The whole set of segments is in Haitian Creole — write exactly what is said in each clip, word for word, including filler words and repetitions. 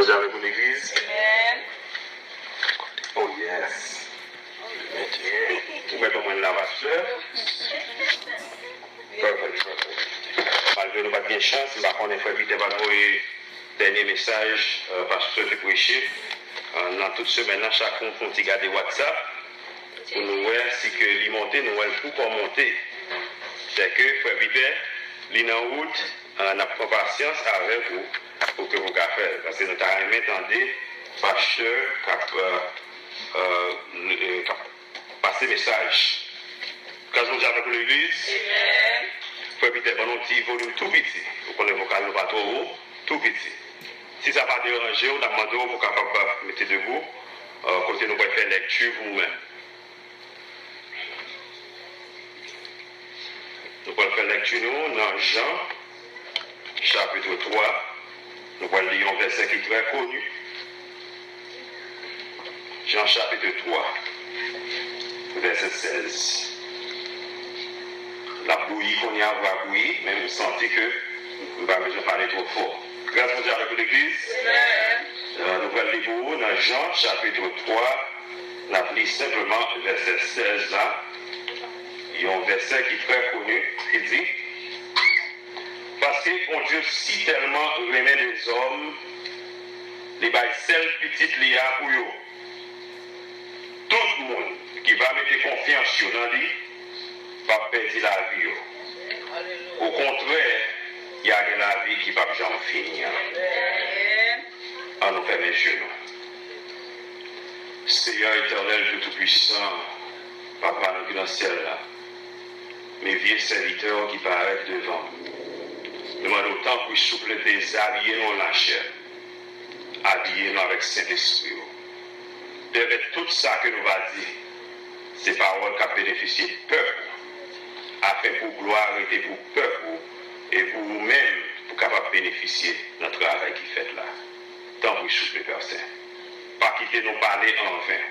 Avèk ou legliz? Oh yes. Ou mèt ban mwen la, pastè. Perfect, perfect. Malgre nou pa t gen chans, m pa konnen frè Peter pa t voye dènye mesaj, euh, pastè te preche. Euh, nan tout semèn nan, chak moun fè yon ti gade WhatsApp pou nou wè si ke li monte, nou wè l poko monte. Sèke frè Peter, li nan wout, euh, n ap pran pasyans avèk ou pou ke ou ka fè l. Paske nou ta renmen tande pastè k ap, euh, euh, k ap pase mesaj. Gras Bondye avèk ou legliz. Frè Peter, ban nou ti volim tou piti. Ou konnen vokal nou pa twò wo, tou piti. Si sa pa deranje w, n ap mande w pou w kapab mete debou, euh, kote nou pral fè lèkti pou ou menm. Nou pral fè lèkti nou nan Jan, chapit twa. Nou pral li yon vèsè ki trè koni. Jan chapit twa, vèsè sèz. L ap bouyi kounye a, va bouyi, men m santi ke m pa bezwen pale twò fò. Gras Bondye avèk ou, legliz. Euh, nou pral li pou ou nan Jan, chapit twa, n ap li senpleman vèsè sèz la, yon vèsè ki trè koni, ki di, Paske Bondye si tèlman renmen lèzòm, li bay sèl pitit li a pou yo. Tout moun ki va mete konfyans yo nan li p ap pèdi lavi yo. Okontrè, y a gen lavi ki p ap janm fini an. An nou fèmen je nou. Seyè Etènèl, Dye Toupisan, Papa nou ki nan syèl la, men vye sèvitè w ki parèt devan w. Nou mande w tanpri souple dezabiye nou an lachè, abiye nou avèk Sentespri w. Pèmèt tout sa ke nou va di, se pawòl k ap benefisye pèp ou, afen pou glwa rete pou pèp ou, e pou ou menm, pou kapab benefisye nan travay ki fèt la. Tanpri souple, Pè Sen. Pa kite nou pale anven.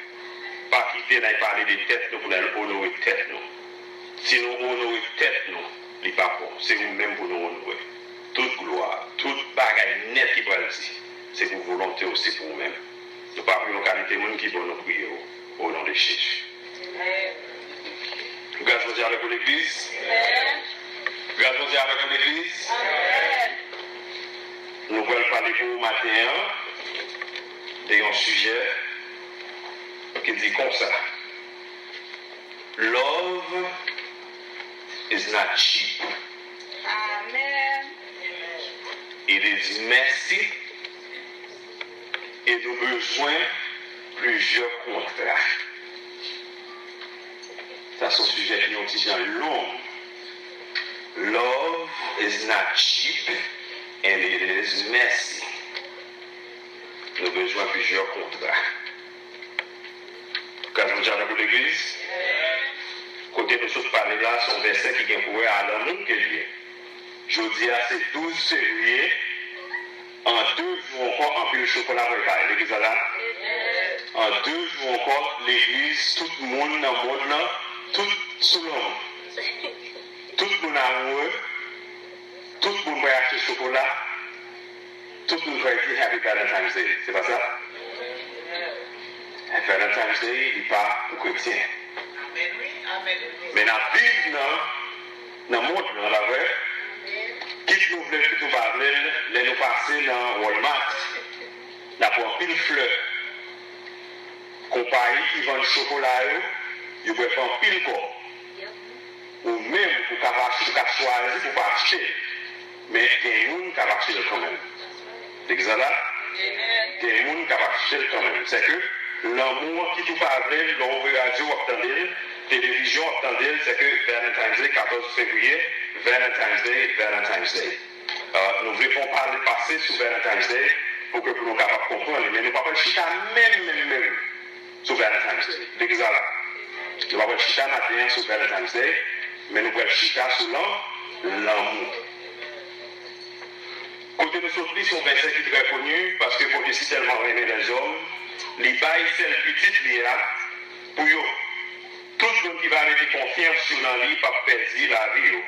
Pa kite n al pale de tèt nou pou n al onore tèt nou. Si nou onore tèt nou, li pa bon. Se ou menm pou nou onore. Tout glwa, tout bagay nèt ki pral di, se pou volonte w, se pou ou menm. Nou pa pou yon kalite moun ki bon, nou priye w, o non de Jezi. Gras Bondye avèk ou, legliz. Gras Bondye avèk ou, legliz. Nou pral pale pou ou maten an de yon sijè ki di konsa, Love is not cheap. It is messy. E nou bezwen plizyè kontra. Sa se yon sijè ki yon ti jan long. Love is not cheap and it is messy. Nou bezwen plizyè kontra. Gras Bondye avèk ou, legliz. Kote nou sot pale la, se yon vèsè ki gen pou wè a lanmou ke l ye. Jodi a se douz fevriye. An de jou ankò, anpil chokola pral bay. Legliz la la. An de jou ankò, legliz, tout moun nan mond lan, tout sou lanmou. Tout moun amoure, tout moun pral achte chokola, tout moun pral di Happy Valentine's Day. Se pa sa? Valentine's Day, li pa pou kretyen. Men n ap viv nan, nan mond lan, pa vre? Kit nou vle l, kit nou pa vle l, lè nou pase nan Walmart, n ap wè anpil flè. Konpayi ki vann chokola yo, yo pral fè anpil kòb. Ou menm, ou ka pa, ou ka chwazi pou w pa achte l. Men gen moun k ap achte l kanmenm. Legliz la la? Gen moun k ap achte l kanmenm. Sèke lanmou an, kit ou pa vle l, lè w ouvri radyo, w ap tande l, televizyon, w ap tande l, sèke Valentine's Day, katòz fevriye, Valentine's Day, Valentine's Day. Euh, nou vle fè yon pale pase sou Valentine's Day pou ke pou nou kapab konprann li. Men nou pa pral chita menm, menm, menm sou Valentine's Day. Legliz la la. Nou pa pral chita maten an sou Valentine's Day, men nou pral chita sou lan-, lanmou. Kote nou sot li, se yon vèsè ki trè koni, paske Bondye si tèlman renmen lèzòm, li bay sèl pitit li a pou yo. Tout moun ki va mete konfyans yo nan li p ap pèdi lavi yo.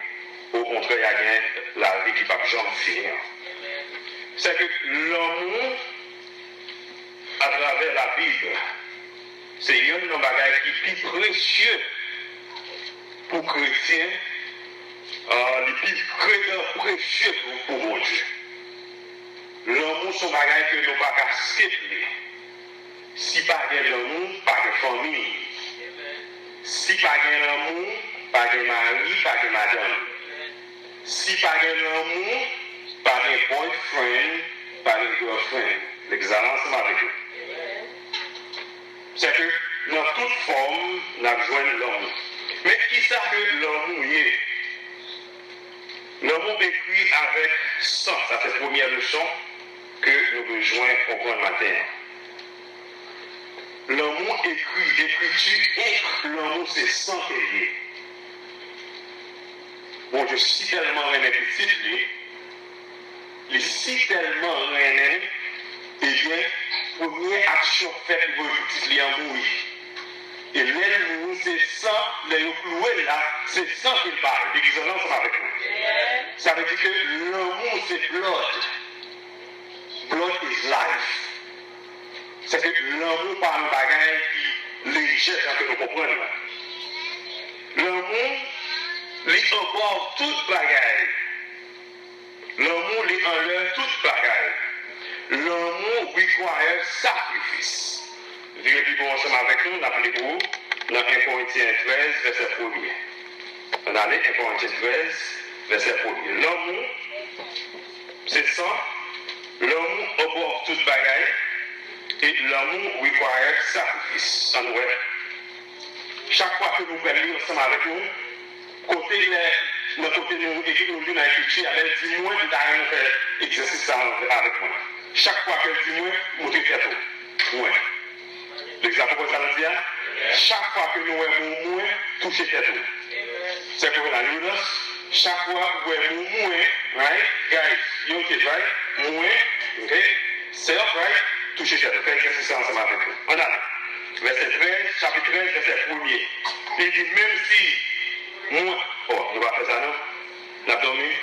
Okontrè, y a gen lavi ki p ap janm fini an. Sèke lanmou atravè Labib. Se yonn nan bagay ki pi presye pou kretyen, ah, li pi kre-, presye pou, pou Bondye. Lanmou se yon bagay ke nou pa ka skip li. Si pa gen lanmou, pa gen fanmi. Si pa gen lanmou, pa gen mari, pa gen madanm. Si pa gen lanmou, pa gen boyfriend, pa gen girlfriend. Lèzami, ansanm avèk nou. Sèke nan tout fòm, n ap jwenn lanmou. Men kisa ke lanmou ye? Lanmou ekri avèk san. Sa se premyè leson ke nou bezwen konprann maten an. Lanmou ekri, ekriti, enk, lanmou se san ke l ye. Bondye si tèlman renmen pitit li, li si tèlman renmen, ebyen, premye aksyon fèt li voye pitit li an mouri. E lè l mouri, se san, lè yo klouwe l la, se san ke l bay. Legliz ann ansanm avèk mwen. Sa vle di ke lanmou se blood. Blood is life. Sèke lanmou pa yon bagay ki lejè jan ke nou konprann la. Lanmou, li above tout bagay. Lanmou, li anlè tout bagay. Lanmou require sakrifis. Vire pi bò ansanm avèk nou, n ap li pou ou nan en Korentyen trèz, vèsè premye. Ann ale, en Korentyen trèz, vèsè premye. Lanmou, se san, lanmou above tout bagay, e lanmou require sakrifis. Ann wè. Chak fwa ke nou pral li ansanm avèk nou, kote lè, nan kote nou, ekri nou li nan ekriti a, lè l di mwen, m ta renmen fè egzèsis sa avèk mwen. Chak fwa ke l di mwen, montre tèt ou. Mwen. Legliz la konprann sa nou di a? Chak fwa ke nou wè mo mwen, touche tèt ou. Sè ke la, nou dans, chak fwa ou wè mo mwen, right? Guys, you okay, right? Mwen, okay? Self, right? Touche tèt ou. Fè egzèsis sa ansanm avèk nou. Ann ale. Vèsè trèz, chapit trèz, vèsè premye. Li di, menm si mwen, oh, nou pa fè sa non. N ap dòmi.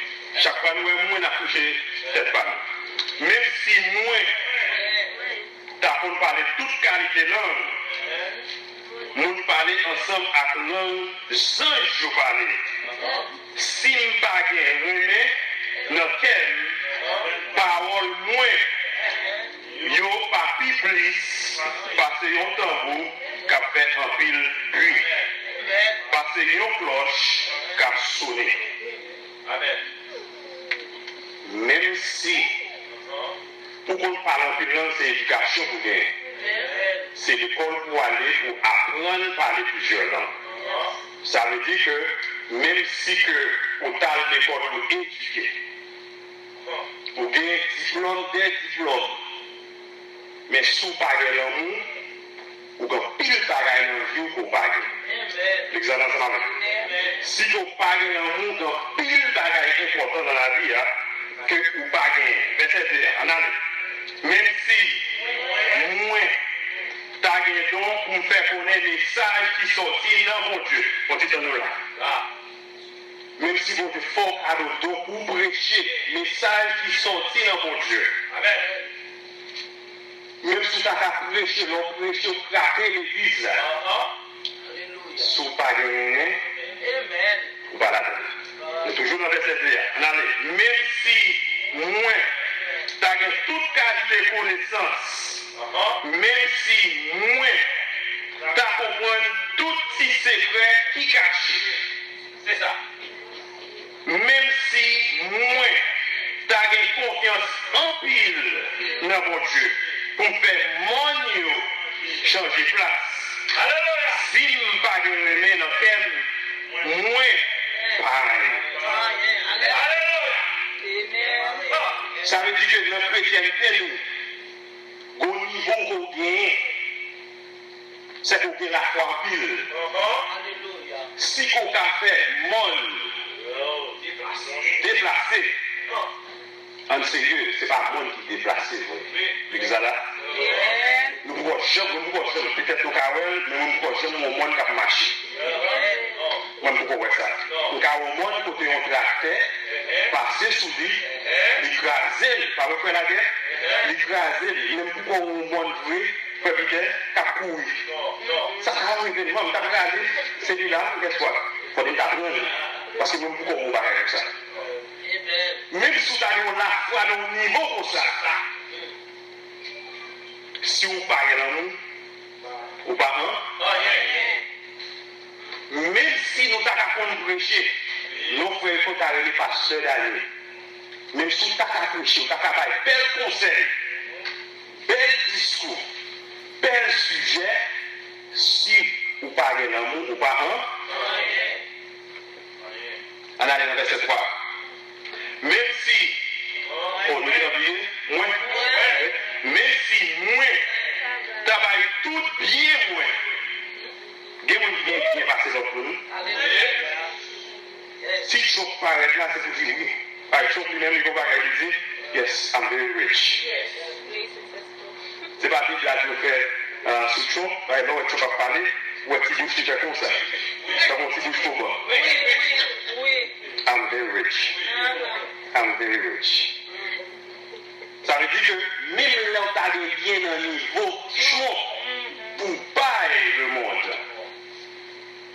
Chak fwa nou wè mwen, n ap touche tèt pa nou. Menm si mwen ta konn pale tout kalite lang, moun pale ansanm ak lang zanj yo pale. Si m pa gen renmen nan kè m, pawòl mwen yo pa pi plis pase yon tanbou k ap fè anpil bri, pase yon klòch k ap sone. Menm si pou konn pale anpil lang, se edikasyon pou genyen. Se lekòl pou ale pou aprann pale plizyè lang. Sa vle di ke menm si ke ou t al lekòl, ou edike, ou gen diplòm dè diplòm, men si w pa gen lanmou, ou gen anpil bagay nan vi w ke w pa gen. Legliz la ansanm avèk mwen. Si ke w pa gen lanmou, gen anpil bagay enpòtan nan lavi a ke ou pa genyen. Vèsè de a, ann ale. Menm si mwen ta gen don pou m fè konnen mesaj ki sòti nan Bondye, konn ti tann nou la. Menm si Bondye fè w kado don pou w preche mesaj ki sòti nan Bondye. Menm si w ta ka preche, lè w preche, w krape legliz la. Si w pa gen renmen, ou pa ladan l. Nou toujou nan vèsè de a. Ann ale. Menm si mwen ta gen tout kalite konesans, menm si mwen ta konprann tout ti sekrè ki kache, se sa. Menm si mwen ta gen konfyans anpil nan Bondye pou m fè mòn yo chanje plas, si m pa gen renmen nan kè m, mwen pa anyen. Sa vle di ke nan kretyènte nou, gon nivo ke w genyen, se ke w gen lafwa anpil. Si ke w ka fè mòn deplase, ann serye, se pa mòn ki deplase vre. Legliz la la? Nou poko janm, nou poko janm, petèt nou ka wè l, men nou poko janm wè yon mòn k ap mache. Mwen, m poko wè sa. M ka wè yon mòn kote yon traktè pase sou li, li kraze l, pa vre, frè Lagè? Li kraze l, menm pou kò w yon mòn vre, frè Pitè, k ap kouri. Sa ka rive m, m t ap kraze, se li la, gèswa, fò m t ap pran li. Paske menm pou kò w yon bagay konsa. Menm si w ta gen yon lafwa nan yon nivo konsa, si w pa gen lanmou, ou pa an. Menm si nou ta ka konn preche, non frè yo ta rele pastè Danie. Menm si w ta ka preche, w ta ka bay bèl konsèy, bèl diskou, bèl sijè, si ou pa gen lanmou, ou pa an. Ann ale nan vèsè twa. Menm si, oh, nou gentan bliye, mwen, menm si mwen ta bay tout byen mwen, gen moun ki gen byen pase lòt moun. Si Trump parèt la, se pou di wi. Paske Trump li menm, li gon bagay li di, "Yes, I'm very rich." Se pa deja di yo fè, uh, sou Trump, paske lè w wè Trump ap pale, ou wè ti bouch li fè konsa. Tankou yon ti bouch koban. I'm very rich. I'm very rich. Sa vle di ke menm lè w ta gen byen nan nivo Trump pou w bay lemonn,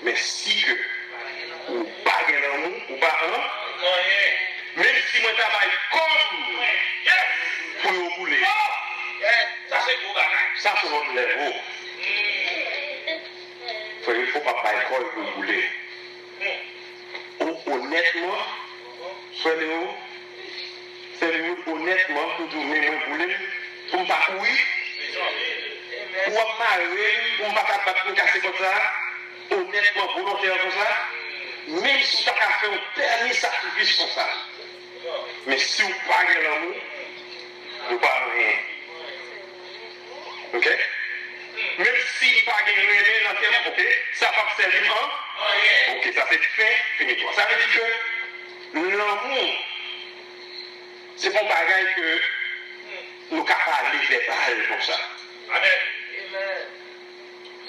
men si ke ou pa gen lanmou, ou pa an. Menm si mwen ta bay kò m pou yo boule. Sa se gwo bagay. Sa se lòt lèvo. Frè, fò w pa bay kò l pou l boule. O, onètman, frè Leo, frè Leo, onètman, pou di w, men mwen boule m, pou m pa kouri, pou w ap mare m, pou m pa ka bat pou m kase kòd sa, onètman, volontè konsa, menm si w ta ka fè yon dènye sakrifis konsa, men si w pa gen lanmou, ou pa anyen. Oke? Menm si m pa gen renmen nan kè m, oke, sa p ap sèvi m an. Oke, sa se fen fini twa. Sa vle di ke lanmou, se pa yon bagay ke nou ka pale vèbal konsa. Amèn.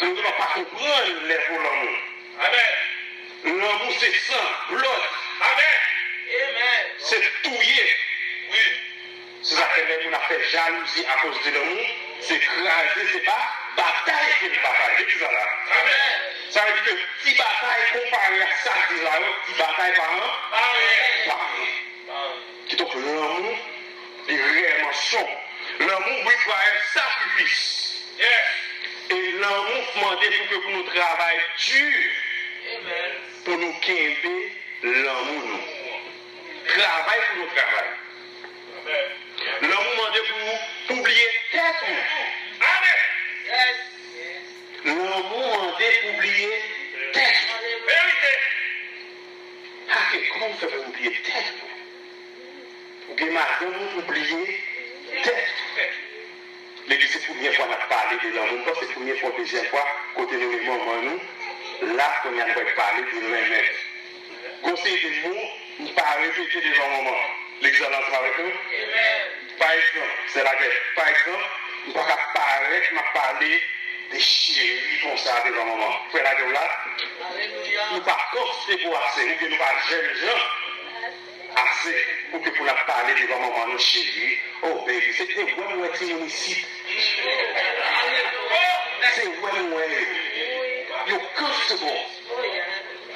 Nou pa konprann lèvo lanmou. Amèn. Lanmou se san, blood. Amèn. Se touye. Wi. Se sa k fè lè moun ap fè jalouzi akoz de lanmou, se kraze, se pa batay ke l batay. Legliz la la. Amèn. Sa vle di ke ti batay konpare ak sa k di la yo, ti batay pa an. Pa anyen. Kidonk, lanmou, li reyèlman strong. Lanmou require sacrifice. Yes. E lanmou mande pou ke pou nou travay di pou nou kenbe lanmou nou. Travay pou nou travay. Lanmou mande pou, pou bliye tèt ou. Amèn. Lanmou mande pou bliye tèt ou. Verite. Ake, kòman w fè pou w bliye tèt ou? Ou gen madanm ou, ou bliye tèt ou. Legliz, se premye fwa n ap pale de lanmou. M panse premye fwa, dezyèm fwa, kote nou gen manman nou, la, kounye a, nou pral pale de renmen. Gon seri de mo, m pa repete devan manman. Legliz la ansanm avèk nou? Pa egzanp, sè Lagè, pa egzanp, m pa ka parèt, m ap pale de cheri konsa devan manman. Frè Lagè w la? Nou pa konste pou ase, oubyen nou pa jèn jan ase pou ke pou n ap pale devan manman nou, cheri. Oh, baby, se te wè m wè timoun isit. Se wè m wè yo. Yo comfortable.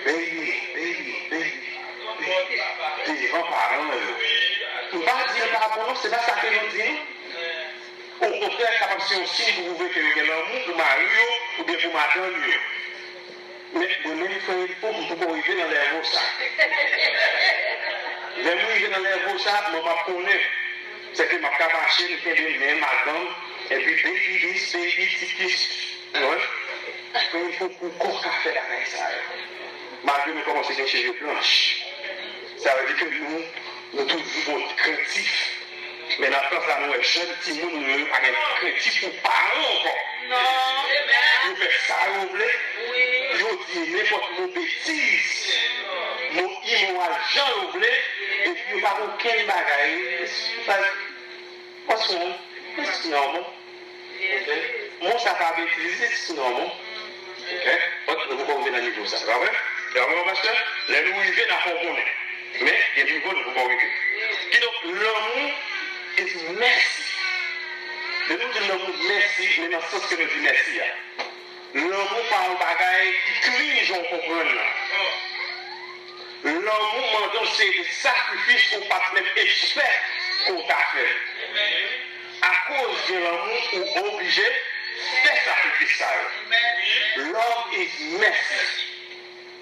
Baby, baby, baby, baby. Devan paran yo. M pa di l pa bon, non, se pa sa ke nou di, non. Okontrè, kapab se yon siy pou pwouve ke yo gen lanmou pou mari yo oubyen pou madanm yo. Men mwen menm, frè, m poko rive nan lèvo sa. Lè m rive nan lèvo sa, mwen m ap konnen. Sèke m ap ka mache, m kenbe men madanm, epi baby this, baby ti kiss. Wi. Frè, m poko ka fè bagay sa yo. Malgre nou kòmanse gen cheve blanch. Sa vle di ke nou, nou toujou gon krentif. Men nan sans la, nou wè jèn timoun nou yo pa gen krentif pou paran ankò. Yo fè sa yo vle. Yo di nenpòt mo betiz, mo imoral jan yo vle, epi yo pa gen okenn bagay. What's wrong? It's normal. Mo sa pa betiz, it's normal. Ok? But nou poko rive nan nivo sa, pa vre? Se pa vre, pastè? Lè nou rive, n a fè w konnen. Men, gen nivo nou poko rive. Kidonk, lanmou is messy. Lè nou di lanmou mèsi, men nan sans ke nou di mèsi a. Lanmou pa yon bagay ki klin jan w konprann nan. Lanmou mande yon seri de sakrifis ou pa t menm ekspè ke w ta fè. Akoz gen lanmou, ou oblije fè sakrifis sa yo. Love is messy.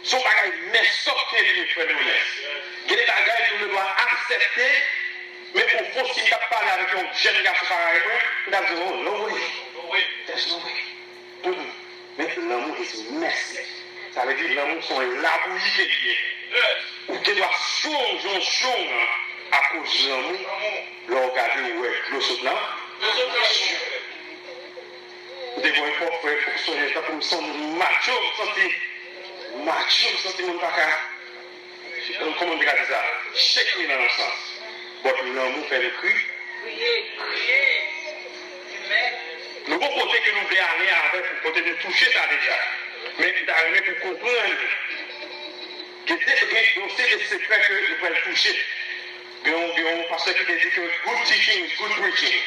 Se yon bagay messy li ye, frè Leonès. Gen de bagay nou gendwa aksepte, men ofon, si m t ap pale avèk yon jèn gason parèy mwen, m t ap di, "Oh, no way. There's no way." Mm-mm. Men lanmou is messy. Sa vle di lanmou se yon labouyi ke li ye. Ou gendwa chonje yon chonm akoz lanmou, lè w gade ou wè dlo sot nan. M te gen yon epòk, frè, fòk sonje tankou m santi macho, m santi macho, m santi moun pa ka, kòman m te ka di sa? Shake me nan yon sans. But lanmou fè nou kri. Nou gon kote ke nou vle ale avèk ou, kote nou touche sa deja. Men m ta renmen pou w konprann. Gen de, gen yon seri de sekrè ke nou pral touche. Gen yon, gen yon pastè ki te di ke good teaching is good preaching.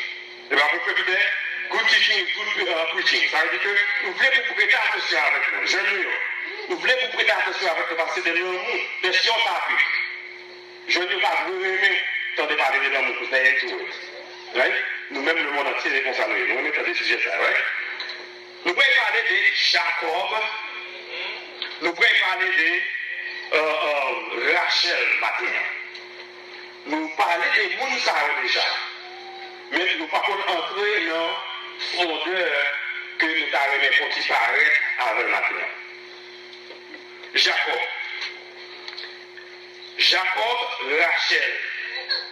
E pa vre, frè Peter? Good teaching is good, uh, preaching. Sa vle di ke nou vle pou w prete atansyon avèk nou. Jèn nou yo, nou vle pou w prete atansyon avèk nou paske de lanmou, de syon sa pi. Jèn yo pa dwe renmen tande pale de lanmou, cause they into it. Right? Nou menm, lemonn antye, se konsa nou ye. Nou renmen tande sijè sa, right? Nou prale pale de Jakòb. Nou prale pale de, euh, euh, Rachèl maten an. Nou pale de moun sa yo deja. Men nou pa konn antre nan fondè ke nou ta renmen fon ti parèt avè l maten an. Jakòb. Jakòb, Rachèl.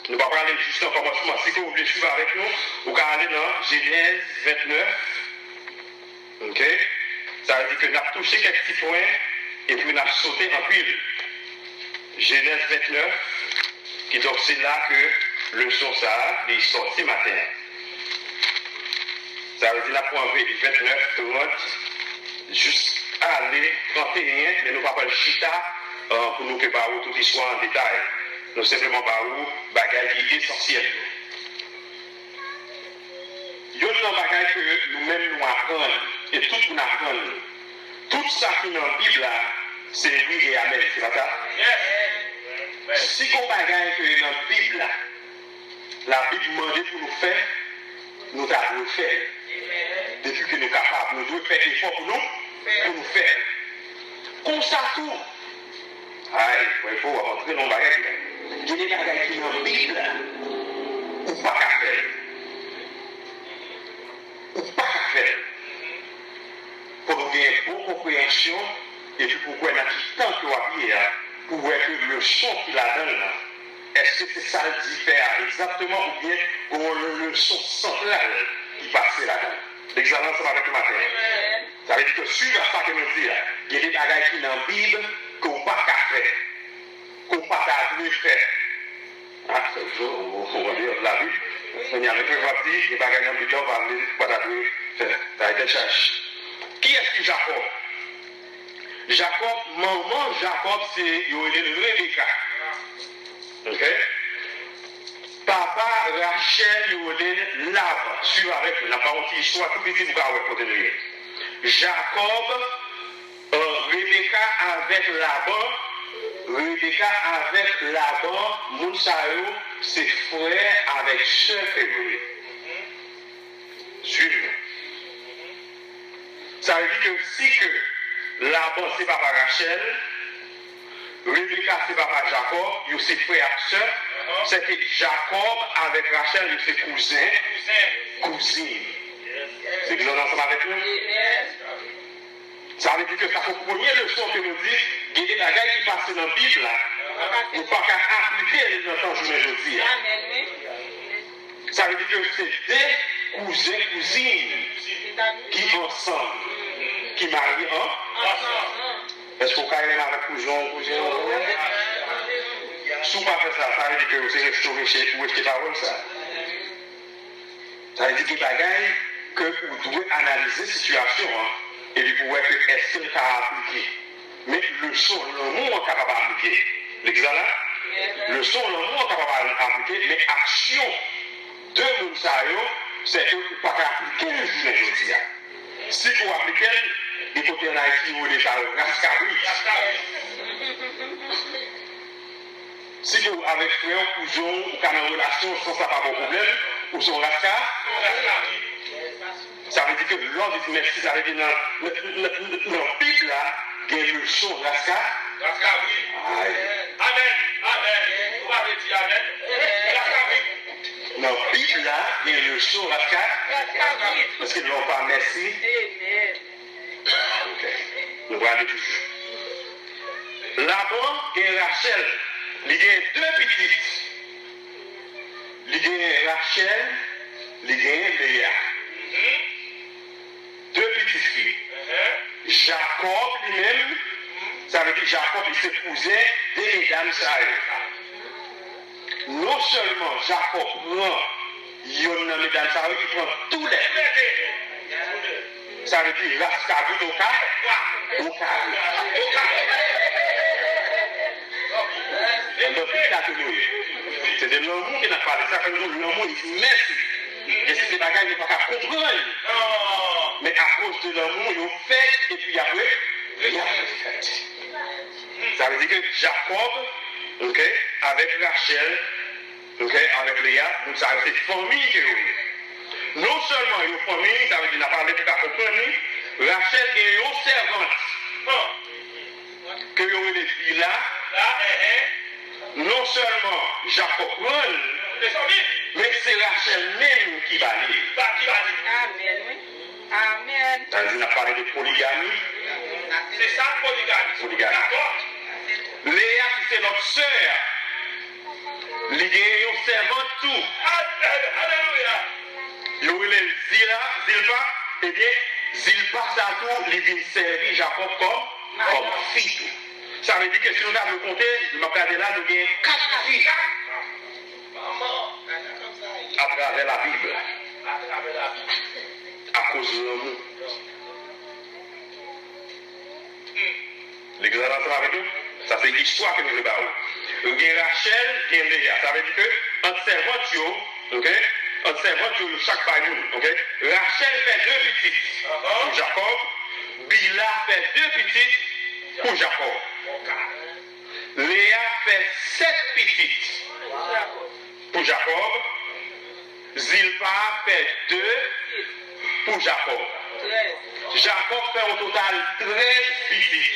Nou pa prale jis nan kòmansman. Si ke w vle swiv avèk nou, ou ka ale nan Jenèz vennèf. Oke? Sa vle di ke n ap touche kèk ti pwen epi n ap sote anpil. Jenèz vennèf, kidonk se la ke leson sa a, li sòti maten an. Sa vle di n ap pran vennèf, trant, jis ale tranteyen, men nou pa pral chita, euh, pou nou te ba ou tout istwa an detay. Nou senpleman ba ou bagay ki esansyèl yo. Youn nan bagay ke nou menm nou aprann, e tout moun aprann, tout sa ki nan Bib la, se wi e amèn, se pa sa? Si gon bagay ke nan Bib la, Labib mande pou nou fè, nou ta dwe fè l. Depi ke nou kapab, nou dwe fè efò pou nou, pou nou fè l. Konsa tou, ay, frè, fò w ap antre nan yon bagay ki, gen de bagay ki nan Bib la, ou pa ka fè l. Ou pa ka fè l. Fò nou gen bon konpreyansyon, epi pou w kwè nan ki tan ke w ap ye a, pou w wè ke leson ki ladan l lan, èske se sa l di fè a egzakteman, oubyen gen yon leson santral ki pase ladan l? N egzamine ansanm avèk nou maten an. Sa vle di ke swiv a sa ke mwen di a, gen de bagay ki nan Bib ke w pa ka fè, ke w pa ta dwe fè. Ah, se vre, ou, ou, ou andeyò de Labib. Kounye a, men frè w ap di, gen bagay nan Bib la, ou pa vle, ou pa ta dwe fè. Sa e tèt chaje. Kiyès ki Jakòb? Jakòb, manman Jakòb, se, yo rele l Rebeka. Oke? Papa Rachèl, yo rele l Laban. Swiv avèk mwen, n ap ba w yon ti istwa tou piti pou w ka wè kote nou ye. Jakòb, euh, Rebeka avèk Laban, Rebeka avèk Laban, moun sa yo, se frè avèk sè ke yo ye. Swiv mwen. Sa vle di ke si ke Laban se papa Rachèl, Rebeka se papa Jakòb, yo se frè ak sè, se ke Jakòb avèk Rachèl, yo se kouzen, kouzin. Se ke nou ansanm avèk mwen? Sa vle di ke sa se premye leson ke nou di, gen de bagay ki pase nan Bib la, nou pa ka aplike l nan tan jounen jodi a. Sa vle di ke se de kouzen, kouzin ki ansanm, ki marye an. Èske w ka renmen avèk kouzen w, kouzen w? Si w pa fè sa, sa vle di ke w se rejte, ou rejte pawòl sa. Sa vle di gen bagay ke ou dwe analize sitiyasyon an, epi pou wè ke èske l ka aplike. Men leson lanmou an kapab aplike. Legliz la la? Leson lanmou an kapab aplike, men aksyon de moun sa yo, Sèke ou pa ka aplike l jounen jodi a. Si ke w aplike l, gen kote ann Ayiti yo rele sa ras kabrit. Si ke w avèk frè w, kouzen w, ou ka nan relasyon san sa pa ba w pwoblèm, ou se yon ras ka-, sa vle di ke love is mercy, sa vle di nan, nan, nan, nan Bib la, gen leson ras ka-, ras kabrit. Ay. Amèn. Amèn. Ou pa vle di amèn? Ras kabrit. Nan Bib la, gen leson ras ka-, ras kabrit. Paske lè w pa mèsi. Amèn. Ok. Nou prale toujou. Laban gen Rachèl. Li gen de pitit. Li gen Rachèl, li gen Leya. De pitit fi. Jakòb, li menm, sa vle di Jakòb, li se kouzen de medam sa yo. Non sèlman Jakòb pran yonn nan medam sa yo, li pran toulède. Sa vle di ras kabrit o ka-, o kare. Anndan Bib la ke nou ye. Se de lanmou ke n ap pale. Sa fè nou di lanmou is mèsi. Gen se bagay nou pa ka konprann. Men akoz de lanmou, yo fè epi y ap re-, y ap reflète. Sa vle di ke Jakòb, ok, avèk Rachèl, ok, avèk Leya, moun sa yo se fanmi ke yo ye. Non sèlman yo fanmi, sa vle di n ap pale pou ka konprann li, Rachèl gen yon sèvant ke yo rele Bila. Non sèlman Jakòb pran l, men se Rachèl menm ki ba li l. Amèn, wi. Amèn. Sa vle di n ap pale de poligami. Se sa, poligami. Poligami. Leya, ki se lòt sè a, li gen yon sèvant tou. Alelouya. Yo rele l Zila, Zilpa. Ebyen, Zilpa sa tou, li vin sèvi Jakòb kòm, kòm fi tou. Sa vle di ke si nou ta dwe konte, m ap gade la, nou gen kat fi atravè Labib. Akoz lanmou. Legliz la ansanm avèk nou? Sa se istwa ke nou vle ba ou. Ou gen Rachèl, gen Leya. Sa vle di ke ant sèvant yo, ok? Ant sèvant yo, yo chak bay moun, ok? Rachèl fè de pitit pou Jakòb. Bila fè de pitit pou Jakòb. Leya fè sèt pitit pou Jakòb. Zilpa fè de pou Jakòb. Jakòb fè yon total trèz pitit.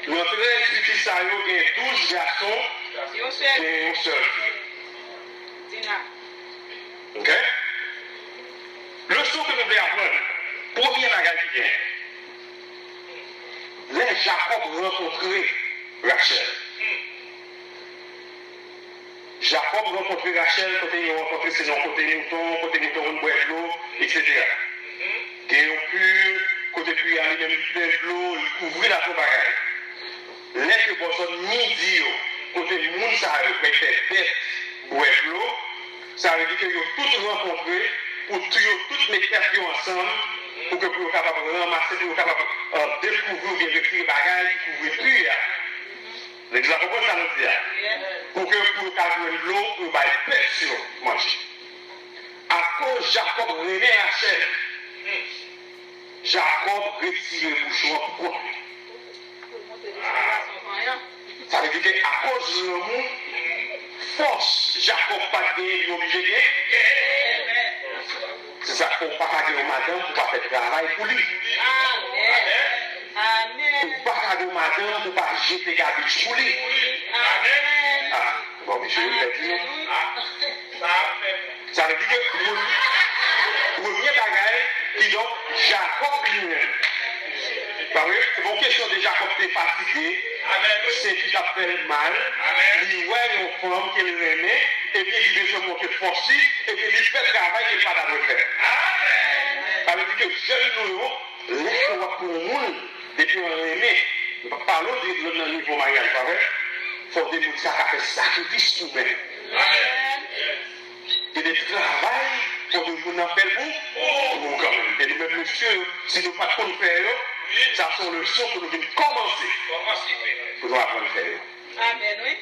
Nan trèz pitit sa yo, gen douz gason, gen yon sèl fi. Ok? Leson ke nou vle aprann, premye bagay ki genyen, lè Jakòb rankontre Rachèl, Jakòb rankontre Rachèl kote yo rankontre, se nan kote mouton, kote mouton konn bwè dlo, etsetera. Gen yon pi, kote pi a li menm li plen dlo, li kouvri l ak yon bagay. Lè ke bò zòn midi yo, kote moun sa yo pral fè bèt bwè dlo, sa vle di ke yo tout rankontre pou tou yo tout met tèt yo ansanm pou ke pou yo kapab ranmase, pou yo kapab, euh, dekouvri oubyen retire bagay ki kouvri pi a. Legliz la konprann sa nou di a? Pou ke pou yo ka jwenn dlo pou yo bay bèt yo manje. Akoz Jakòb renmen Rachèl, Jakòb retire bouch ou an pou kont li. Sa vle di ke akoz lanmou, fòs Jakòb pa t genyen, li oblije genyen. Se sa k fè w pa ka gen yon madanm pou pa fè travay pou li. Amèn. Amèn. Ou pa ka gen yon madanm pou pa jete gabich pou li. Amèn. Ah, bon, mesye, yo pèdi, non? Sa vle di ke premye, premye bagay, kidonk, Jakòb li menm. Pa vre? Se pa yon kesyon de Jakòb te fatige, senti t ap fè l mal, li wè yon fanm ke l renmen, epi li bezwen montre fòs li, epi li fè travay ke l pa ta dwe fè. Sa vle di ke jèn nou yo, lè ke w ap pran yon moun, depi w renmen, m p ap pale w de nan nivo maryaj, pa vre? Fò de moun sa ka fè sakrifis pou mwen. Gen de travay, fò de moun nan fè l pou, pou ou kanmenm. E nou menm mesye yo, si nou pa t konn fè yo, sa se yon leson pou nou vin kòmanse, pou nou aprann fè yo. Amèn, wi.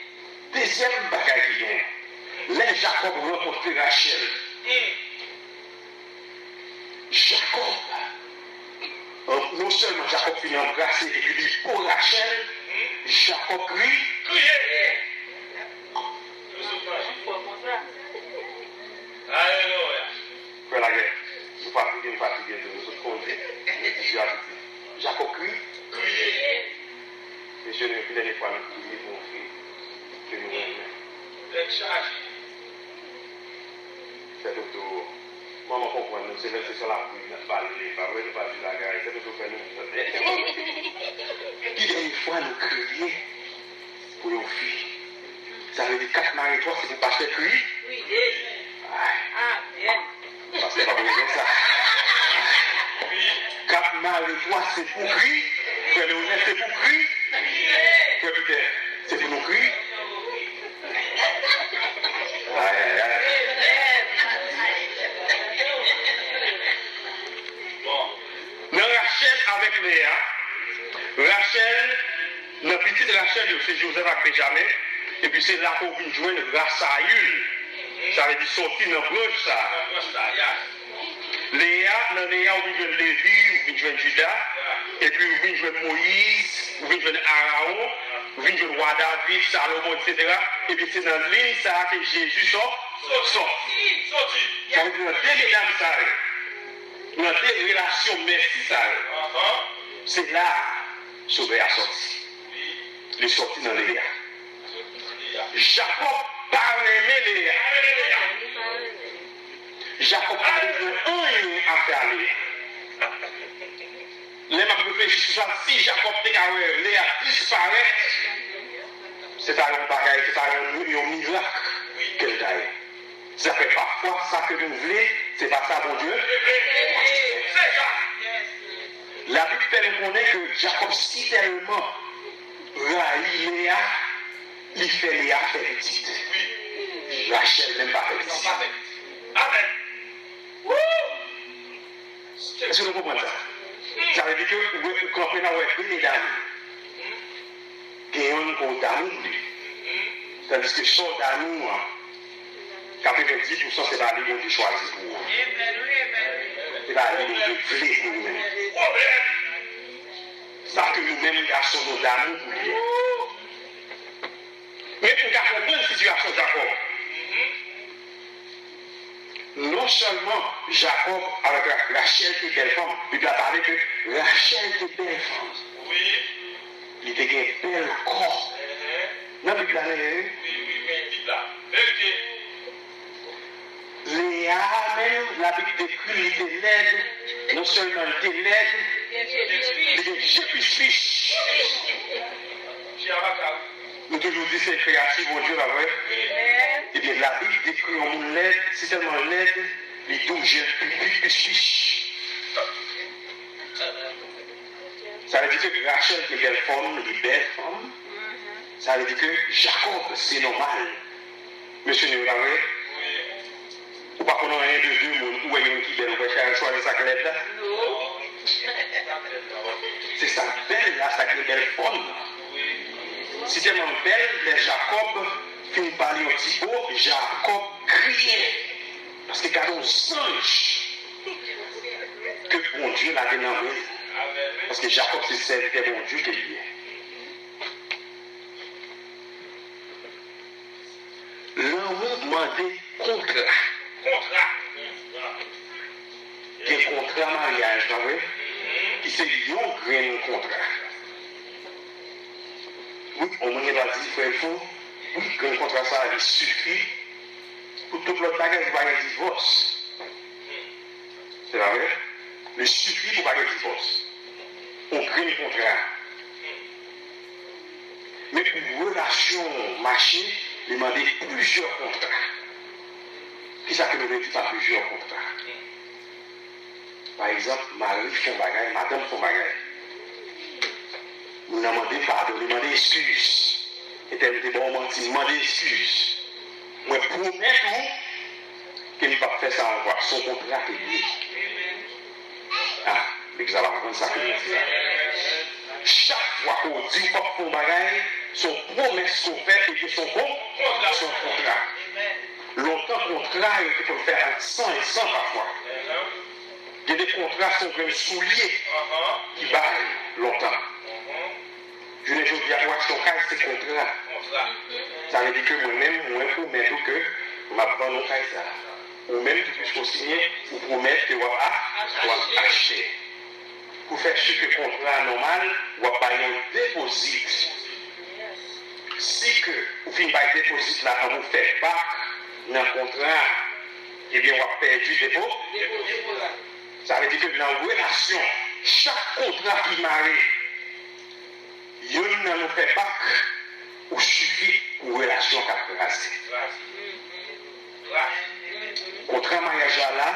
Dezyèm bagay ki genyen, lè Jakòb rankontre Rachèl, Jakòb, non sèlman Jakòb fin anbrase epi li bo Rachèl, Jakòb kri. Kriye! Alelouya! Frè Lagè, nou fatige, nou fatige tou, nou sot koze, nou di Jezi. Jakòb kri. Kriye! Mesye, nou, ki dènye fwa nou kriye pou yon fi ke nou renmen? Tèt chaje. Sè Toto, manman konprann nou, se lè se sou lapri n ap pale, pa vre, nou pa di bagay, Sè Toto fè nou. Ki dènye fwa nou kriye pou yon fi? Sa vle di kat mare twa, se pou pastè kriye? Kriye. Ay. Amèn. Pastè pa pou rezon sa. Kat mare twa, se pou kri. Frè Leonèl, se pou kri. Frè Pitè, se pou nou kri. Ay, ay, ay. Bon. Nan Rachèl avèk Leya, Rachèl, nan pitit Rachèl yo, se Jozèf ak Benjamen, epi se la ke w vin jwenn Rasayil, sa vle di sòti nan branch sa a. Leya, nan Leya, ou vin jwenn Levi, ou vin jwenn Jida, epi ou vin jwenn Moyiz, ou vin jwenn Arawon, ou vin jwenn wa David, Salomon, etsetera. Epi se nan liy sa a ke Jezi sò-, sòti. Sa vle di nan de medam sa yo, nan de relasyon mèsi sa yo, se la Sovè a sòti. Li sòti nan Leya. Jakòb pa renmen Leya. Jakòb pa bezwen anyen a fè a Leya. Lè m ap reflechi sou sa, si Jakòb te ka wè Leya disparèt, se ta yon bagay, se ta yon, yon mirak ke l ta ye. Sa fè pafwa, sa ke nou vle, se pa sa Bondye. Se sa. Labib fè nou konnen ke Jakòb sitèlman rayi Leya, li fè Leya fè pitit. Rachèl menm pa fè pitit. Amèn. Èske nou konprann sa? Sa vle di ke ou wè, ou kanpe la, ou wè de medam. Gen yonn ke w damou pou li. Tandiske sa w damou an, katrevenndis pousan se pa li Bondye chwazi pou ou. Se pa li Bondye vle pou ou menm. Sa ke nou menm gason nou damou pou li. Men pou n ka konprann sitiyasyon Jakòb. Non sèlman Jakòb avèk Ra-, Rachèl te bèl fanm, Bib la pale ke Rachèl te bèl fanm. Wi. Li te gen bèl kò. Nan Bib la, men, wi. Wi, wi, men Bib la. Verite. Leya menm, Labib dekri l, li te lèd. Non sèlman li te lèd, li gen je pispich. Je abaka, wi. Nou toujou di se kreyati Bondye, pa vre? Ebyen, Labib dekri yon moun lèd, si tèlman lèd, li dou, je l pi, pi, pi chich. Sa vle di ke Rachèl te bèl fanm, li bèl fanm. Sa vle di ke Jakòb, se nòmal. Mesye nou yo, pa vre? Ou pa konn anyen de de moun, ou wè youn ki bèl, ou prèske al chwazi sa k lèd la? Non. Se sa k bèl la, sa k gen bèl fòm nan. Si tèlman bèl, lè Jakòb fin ba li yon ti bo, Jakòb kriye. Paske gade yon zanj ke Bondye lage nan men l. Paske Jakòb se sèvitè Bondye ke li ye. Lanmou mande kontra. Kontra. Gen kontra maryaj, pa vre? Ki se yon grenn kontra. Wi, yon moun gen dwa di, frè Efo, wi, grenn kontra sa a, li sifi pou tout lòt bagay, pou pa gen divòs. Se pa vre? Li sifi pou pa gen divòs. Yon grenn kontra. Men pou relasyon w mache, li mande plizyè kontra. Kisa ke nou vle di pa plizyè kontra? Pa egzanp, mari fè yon bagay, madanm fè yon bagay. Moun nan mande padon, li mande eskiz. Entèl m te ba w manti, m mande eskiz. Mwen pwomèt ou ke m p ap fè sa ankò. Se yon kontra ke l ye. Ah, legliz la pa konprann sa ke nou di la. Chak fwa ke w di w p ap fè yon bagay, se yon pwomès ke w fè, epi se yon kon-, se yon kontra. Lontan, kontra yo te konn fè ak san e san pafwa. Gen de kontra se yon grenn soulye ki bay lontan. Jounen jodi a, pou achte yon kay, se kontra. Sa vle di ke mwen menm, mwen pwomèt ou ke m ap vann yon kay sa. Ou menm tou, piske w siyen, ou pwomèt ke w ap a, w ap achte. Pou fè si ke kontra a nòmal, w ap bay yon depozit. Si ke ou fin bay depozit la anvan w fè bak nan kontra a, ebyen w ap pèdi depo. Sa vle di ke nan relasyon, chak kontra ki mare, youn nan nou fè bak, ou sifi pou relasyon k ap kraze. Kontra maryaj la la,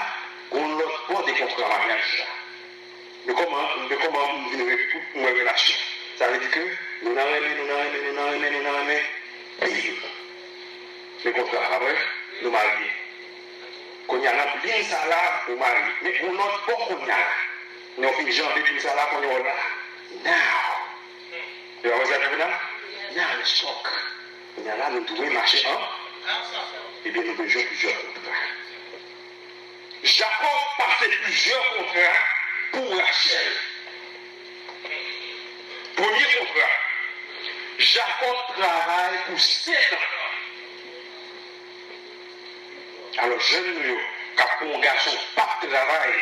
gon lòt bò de kontra maryaj la. Men kòman, men kòman m vin re-, m wè relasyon. Sa vle di ke nou nan renmen, nou nan renmen, nou nan renmen, nou nan renmen. Bim! Men kontra, pa vre? Nou marye. Kounye a, nan bim sa la, ou marye. Men gon lòt bò kounye a la. Lè w fin janbe bim sa la, kounye a w la. Now! E pa konsa nou la? Now let's talk. Kounye a la, nou dwe mache an. Ebyen, nou bezwen plizyè kontra. Jakòb pase plizyè kontra pou Rachèl. Premye kontra, Jakòb travay pou sèt an. Alò, jèn nou yo, k ap pran yon gason k p ap travay,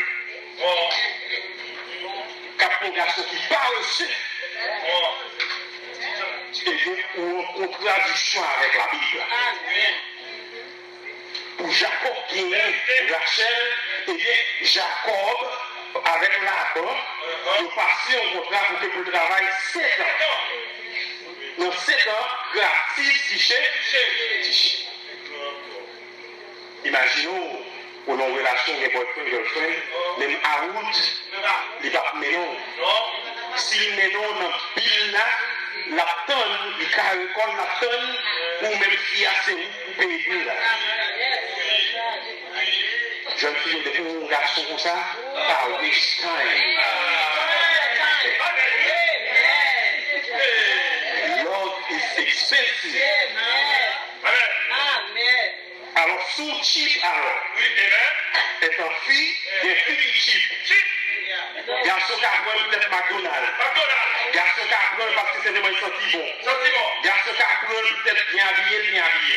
k ap pran yon gason ki parese, ebyen, ou an kontradiksyon avèk Labib. Pou Jakòb genyen Rachèl, ebyen, Jakòb avèk Laban, yo pase yon kontra pou ke pou l travay sèt an. Nan sèt an, gratis, tiche, tiche. Imajine w, ou nan yon relasyon, gen boyfriend, girlfriend, menm a wout, li p ap mennen w. Si li mennen w nan bil la, l ap tann, li kare kò l, l ap tann, ou menm fi a, se ou pou peye bil la. Jèn fi yo, depi w yon gason konsa, pa waste time. Love is expensive. Alò, si w cheap, alò, etan fi, gen fi ki cheap. Gason ka pran l poutèt McDonald. Gason ka pran l paske se demen l santi bon. Gason ka pran l poutèt byen abiye, l byen abiye.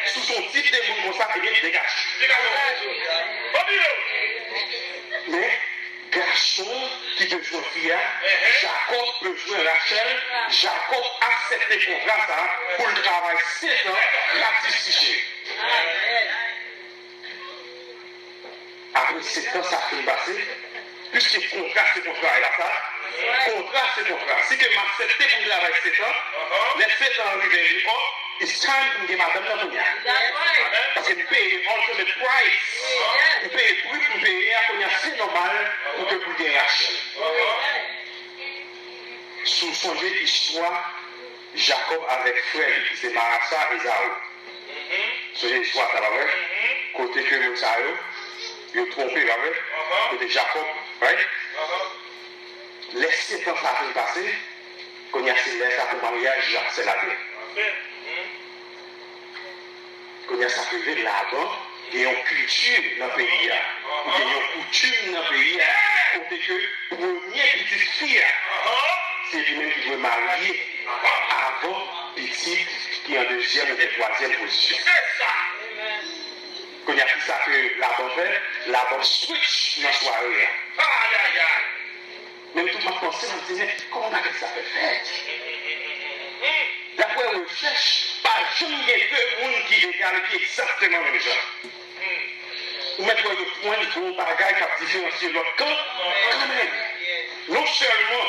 Si w se yon tip de moun konsa, ebyen, degaje. Men, gason ki bezwen fi a, Jakòb bezwen Rachèl, Jakòb aksepte kontra sa a pou l travay sèt an gratis, tiche. Apre sèt an sa fin pase, piske kontra se kontra, e pa sa? Kontra se kontra. Si ke m aksepte pou m travay sèt an, lè sèt an rive, m di, oh, it's time pou m gen madanm nan kounye a. Paske m peye ultimate price. M peye pri pou m peye a, kounye a se nòmal pou ke pou gen Rachèl. Si w sonje istwa Jakòb avèk frè l, ki se marasa Ezaou. Sonje istwa sa, pa vre? Kote ke moun sa yo, yo twonpe, pa vre? Kote Jakòb, right? Lè sèt an sa fin pase, kounye a se lè sa pou maryaj la, sè Ladè. Kounye a sa k rive, Laban gen yon kilti nan peyi a, ou gen yon koutim nan peyi a, kote ke premye pitit fi a, se li menm ki dwe marye avan pitit ki an dezyèm oubyen twazyèm pozisyon. Kounye a, kisa ke Laban fè? Laban switch nan sware a. Men m tou m ap panse, m ap di, men kòman bagay sa fè fèt? Daprè rechèch, pa janm gen de moun ki egal, ki egzakteman menm jan. Ou mèt wè yo pran yon bagay k ap diferansye lòt kan, kanmenm. Non sèlman,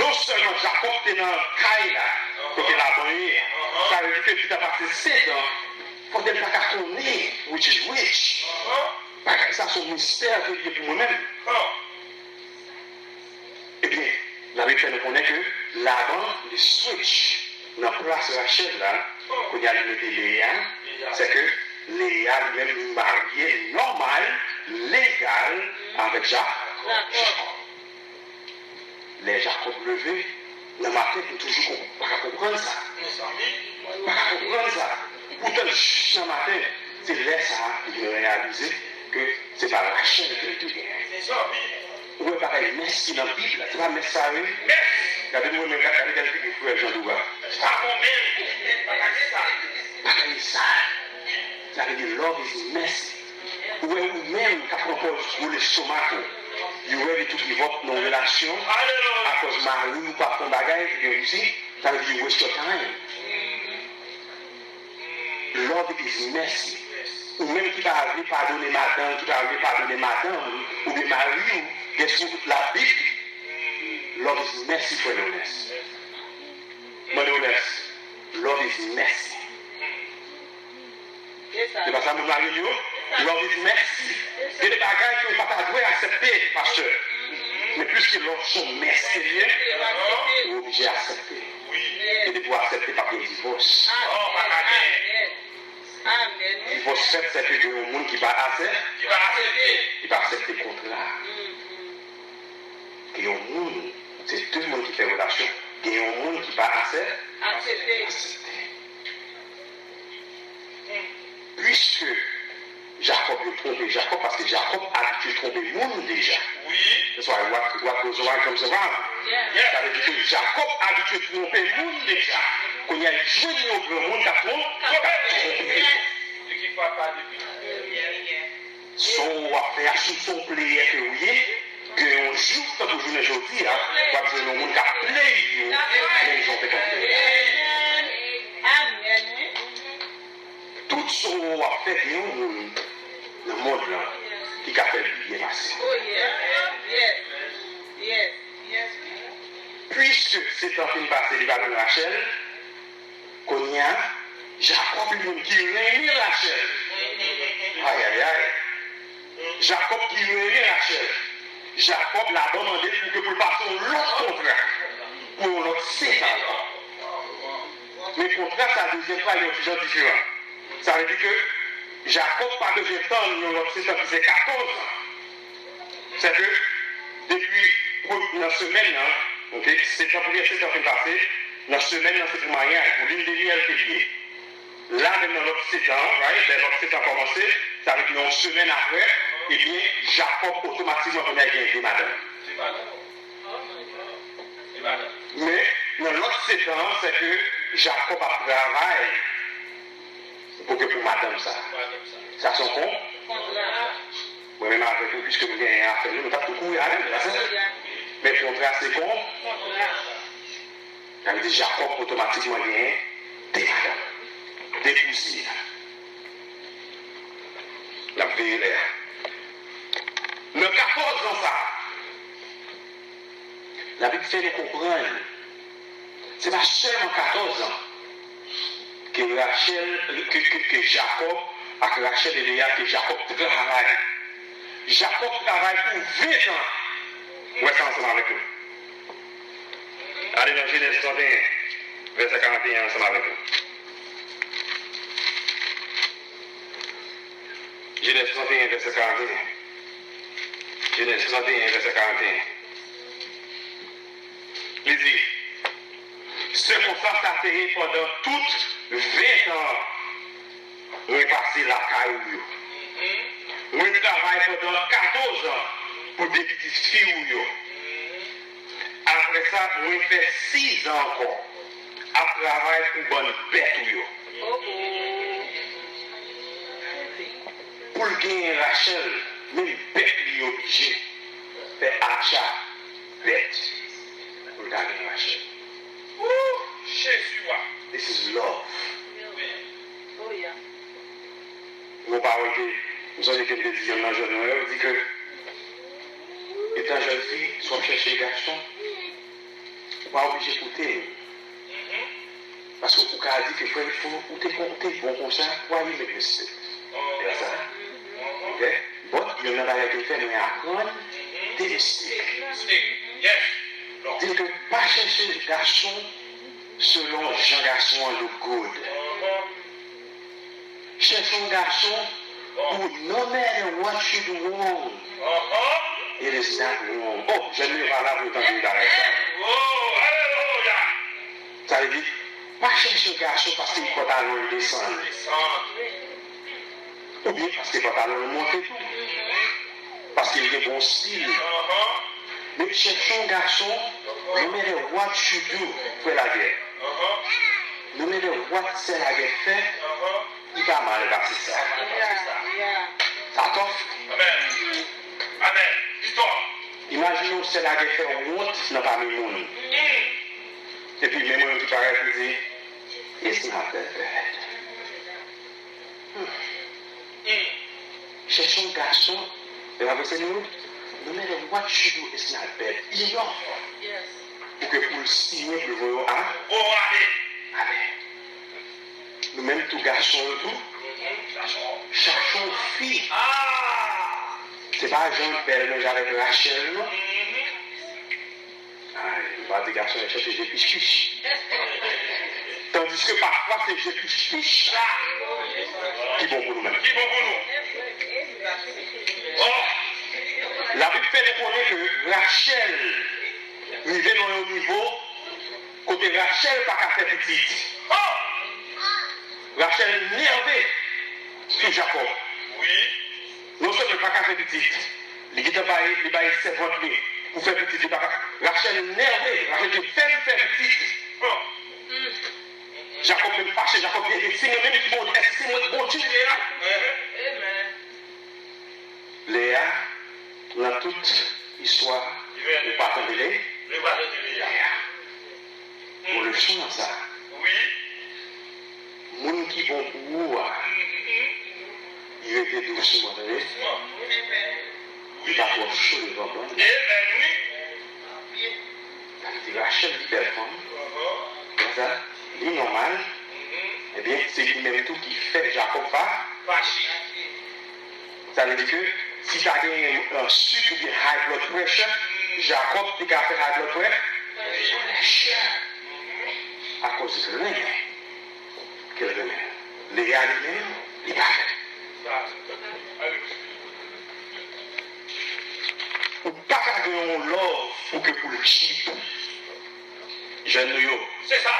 non sèlman Jakòb te nan kay la, kote Laban ye, sa vle di ke li ta pase sèt an, fòk l pa ka konnen which is which. Bagay sa se yon mistè ke li ye pou mwen menm. Ebyen, Labib fè nou konnen ke Laban, li switch nan plas Rachèl la, kounye a li mete Leya, sèke Leya li menm li marye nòmal, legal avèk Jakòb. Lè Jakòb leve nan maten, m toujou konp-, pa ka konprann sa. Pa ka konprann sa. Poutan, jis nan maten, se lè sa a li vin reyalize ke se pa Rachèl ke li te genyen. Ou wè bagay mès ki nan Bib la, se pa mès sa yo ye? Gade nou menm, gade, gade, gade figi frè Jean Doura. Bagay sa. Sa vle di love is messy. Ou wè ou menm k ap pran pòz gwo lestomak ou. You ready to give up nan relasyon? Akòz mari ou pa fè yon bagay, ebyen ou di, sa vle di you waste your time. Love is messy. Ou menm ki pa vle padone madanm, ki pa vle padone madanm ou, oubyen mari w, guess what? L ap beat. Love is messy, frè Onès. Mande Onès. Love is messy. Se pa sa moun mari yo? Love is messy. Gen de bagay ke w pa ta dwe aksepte, pastè. Men piske love se yon mès ke li ye, ou oblije aksepte. E depi w aksepte, p ap gen divòs. Divòs fèt, se ke gen yon moun ki pa aksepte, ki pa aksepte kontra. Gen yon moun, se de moun ki fè relasyon, gen yon moun ki pa aksepte. Aksepte. Piske Jakòb yo twonpe Jakòb, paske Jakòb abitye twonpe moun deja. That's why what, what goes around comes around. Sa vle di ke Jakòb abitye twonpe moun deja. Kounye a, li jwenn yon granmoun k ap twon-, k ap twonpe. Sa w ap fè a, si w se yon playè ke w ye, gen yon jou, tankou jounen jodi a, w ap jwenn yon moun k ap play ou, menm jan w te konn play. Tout sa w ap fè, gen yon moun nan mond lan ki ka fè l pi byen pase. Piske Setan fin pase, li pa jwenn Rachèl, kounye a, Jakòb li menm ki renmen Rachèl. Ayayay. Jakòb ki renmen Rachèl. Jakòb, Laban mande l pou ke pou l pase yon lòt kontra pou yon lòt sèt ankò. Men kontra sa, dezyèm fwa, li yon ti jan diferan. Sa vle di ke Jakòb pa bezwen tann yon lòt sèt an ki se katòz an. Sèke depi pre-, nan semèn nan, oke, sèt an, premye sèt an fin pase, nan semèn nan se pou maryaj, pou lin de myèl ke li ye. La menm nan lòt sèt an, right, lè lòt sèt an kòmanse, sa vle di yon semèn apre, ebyen, Jakòb otomatikman kounye a gen de madanm. Men, nan lòt sèt an, sèke Jakòb ap travay pou ke pou madanm sa. Sa se yon kon-, mwen menm avèk nou, piske nou genyen afè nou, nou t ap tou kouri avè l, pa sa? Men kontra se kon-, sa vle di Jakòb otomatikman genyen de madanm, de kouzin. N ap veye lè a. Nan katòz an sa a, Labib fè nou konprann, se pa sèlman katòz an ke Rachèl, ke, ke, ke Jakòb ak Rachèl e Leya, ke Jakòb travay. Jakòb travay pou ven tan. Wè sa ansanm avèk nou. Ale nan Jenèz trannteyen, vèsè karanteyen ansanm avèk nou. Jenèz trannteyen, vèsè karanteyen. Jenèz trannteyen, vèsè karanteyen. Li di, se konsa sa te ye pandan tout ven tan mwen pase lakay ou yo. Mwen travay pandan katòz an pou de pitit fi ou yo. Apre sa, mwen fè sizan ankò ap travay pou bann bèt ou yo. Pou l genyen Rachèl, menm bèt li oblije fè acha bèt pou l ka genyen Rachèl. Woo! Jezi wa! This is love. Wi. Gon pawòl ke m sonje ke m te di yonn nan jèn mwen yo, di ke etan jèn fi, si w ap chèche gason, ou pa oblije koute l. Paske ou ka di ke frè, ou te, ou te bon konsa, why you make mistake? E sa. Ok? But, yonn nan bagay ke l fè, mwen aprann de mistake. Di l ke pa chèche gason selon jan gason an look good. Chèche yon gason pou no matter what you do wrong, it is not wrong. Oh, jèn yo pa la pou yo tande bagay sa. Sa vle di, Pa chèche yon gason paske pantalon l desann. Oubyen paske pantalon l monte tou. Paske l gen bon stil. Men chèche yon gason, no matter what you do, frè Lagè. No matter what sè Lagè fè, li pa mal pase sa. Sa tòf. Imajine w sè Lagè fè w wont nan pami moun. Epi menm yon ti parèt li di, "It's not that bad." Hmm. Chèche yon gason, e pa vre se nou, no matter what you do, it's not bad enough pou ke pou l siyen pou l voye w a. Ale. Nou menm tou gason yo tou, chache yon fi. Se pa jan l bèl menm jan avèk Rachèl non. Ay, m pa di gason yo chèche je pichpich. Tandiske pafwa se je pichpich la ki bon pou nou menm. Ki bon pou nou. Labib fè nou konnen ke Rachèl rive nan yon nivo kote Rachèl pa ka fè pitit. Rachèl nève sou Jakòb. Non sèlman li pa ka fè pitit, li gentan bay, li bay sèvant li pou fè pitit, li pa ka. Rachèl nève, Rachèl di, "Fè m fè pitit." Jakòb menm fache, Jakòb di, "Ebyen, se mwen menm ki Bondye, èske se mwen ki Bondye ye a?" Lea, nan tout istwa, ou pa tande Lea. Ou pa tande Lea. Bon leson nan sa. Wi. Moun ki bon pou ou a, li rete dousman, tande. Li pa twò cho devan moun. Sa vle di Rachèl li bèl fanm. Konsa, li nòmal. Ebyen, se li menm tou ki fè Jakòb fa-, fache. Sa vle di ke si ta genyen, euh, sik oubyen high blood pressure, Jakòb te ka fè high blood pre-, pressure. Akoz renmen ke l renmen. Lea li menm, li pa fè. Ou pa ka gen yon love pou ke pou l cheap. Jèn nou yo. Se sa.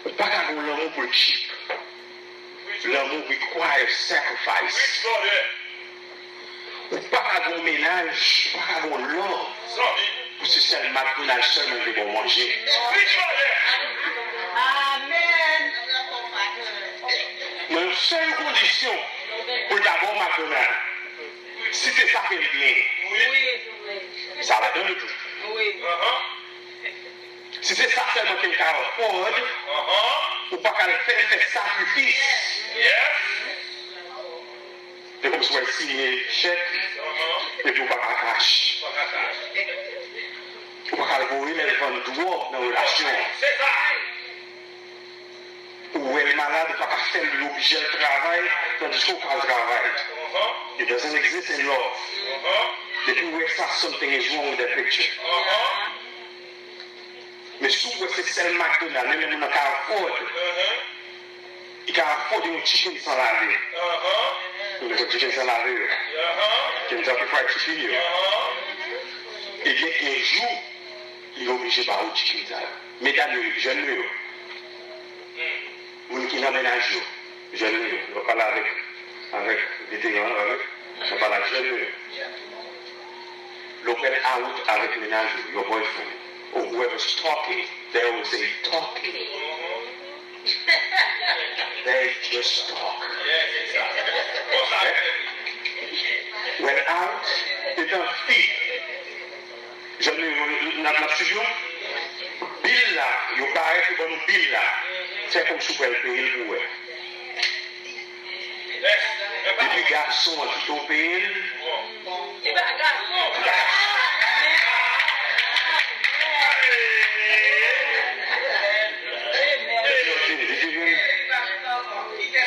Ou pa ka gen yon lanmou pou l cheap. Lanmou require sacrifice. Ou pa ka gen yon mennaj, ou pa ka gen yon love pou se sèl McDonald sèlman ki te ba w manje. Amèn. Nan yon sèl kondisyon pou l ta ba w McDonald. Si se sa ke l genyen, sa ladan l tou. Si se sa sèlman ke l ka afford, ou pa ka al fè l fè sakrifis. Se kòmsi w al siyen chèk, epi w pa ka cash. Ou pa ka al voye lè l vann dwòg nan relasyon an. Ou wè l malad, ou pa ka fè l, li oblije al travay, tandiske ou ka al travay. It doesn't exist in love. Depi w wè sa, something is wrong with that picture. Men si w wè se sèl McDonald, menm lè moun nan ka afford, li ka afford yon chicken san lave. Ou konn chicken san lave yo? Kentucky Fried Chicken yo. Ebyen, gen jou, li oblije ba ou chicken sa yo. Medam yo, jèn yo, moun ki nan mennaj yo, jèn yo, yo pale avèk, avèk veteran, avèk, yo pale ak jèn yo. Lè w pral out avèk mennaj ou, your boyfriend, or whoever's talking, they always say talking. They just talk. Well, out, etan fi, jèn yo, n ap, n ap swiv yo. Bil la, yo parèt, yo ban nou bil la. Fè kòmsi w pral peye l pou w wè. Depi gason an kite w peye l.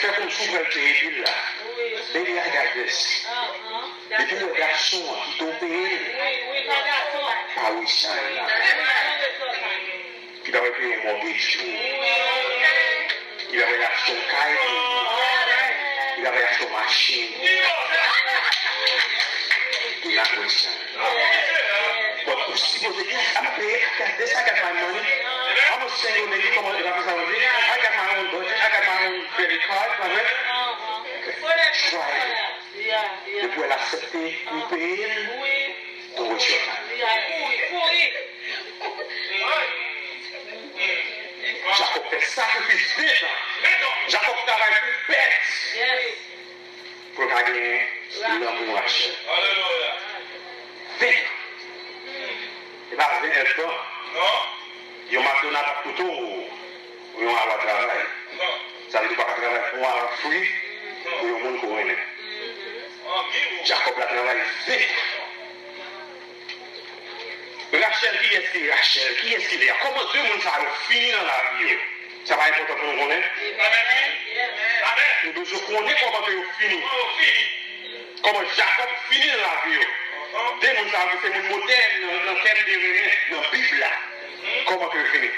Fè kòmsi w pral peye bil la. Baby, I got this. Depi w wè gason an kite w peye l, pa resign la. Ki ta pral peye yon mortgage pou ou. Ki ta pral achte yon kay pou ou. Ki ta pral achte yon machin pou ou. Ki la resign. But ou sipoze di, "I'm paying, I got this, I got my money." Lady, kòman, e pa konsa yo di? I got my own budget, I got my own credit card, pa vre? Try. Depi w aksepte pou peye l, don't waste your time. Jakòb fè sakrifis ven tan. Jakòb travay pou bèt pou l ka genyen lanmou Rachèl. Ven tan. E pa ven èdtan. Yon McDonald p ap koute w yon awa travay. Sa vle di w pa ka travay pou yon awa fri pou yon moun ke w renmen. Jakòb la travay ven tan. Rachèl, kiyès ki Rachèl? Kiyès ki Leya? Kòman de moun sa yo fini nan lavi yo? Sa pa enpòtan pou nou konnen? Nou bezwen konnen kòman ke yo fini. Kòman Jakòb fini nan lavi yo? De moun sa yo ki se moun modèn nan, nan tèm de renmen nan Bib la. Kòman ke yo fini?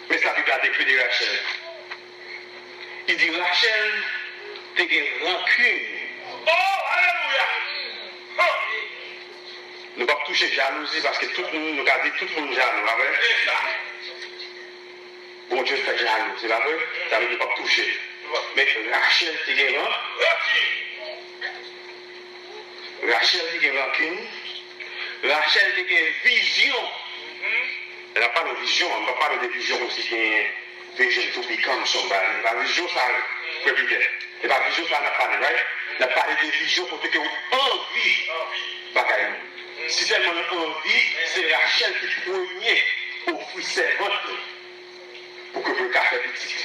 Men sa Bib la dekri de Rachèl. Li di Rachèl te gen rankin. Oh, alelouya! Nou p ap touche jalouzi paske tout moun, nou ka di tout moun jalou, pa vre? Bondye fè jalou, se pa vre? Sa vle di nou p ap touche. Men Rachèl te gen ran-, Rachèl te gen rankin. Rachèl te gen vizyon. Lè n ap pale de vizyon, m p ap pale de vizyon kòmsi gen vision to become somebody. E pa vizyon sa, frè Peter. E pa vizyon sa n ap pale, right? N ap pale de vizyon kote ke w anvi bagay moun. Si sèlman l anvi, se Rachèl ki premye ofri sèvant li pou ke pou l ka fè pitit.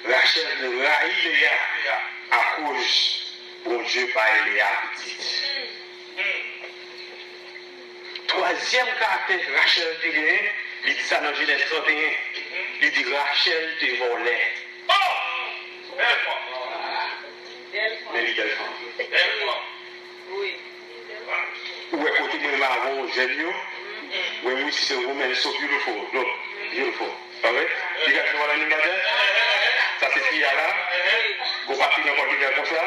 Rachèl rayi Leya akoz Bondye bay Leya pitit. Twazyèm karaktè Rachèl te genyen, li di sa nan Jenèz trannteyen. Li di Rachèl te vòlè. Men li bèl fanm. Ou wè kote mwen m avè w jèn yo? When we see the woman so beautiful, look, beautiful. Pa vre? You guys know what I mean by that? Sa se fi a la. Gon pa fi nan kò ki fè konsa.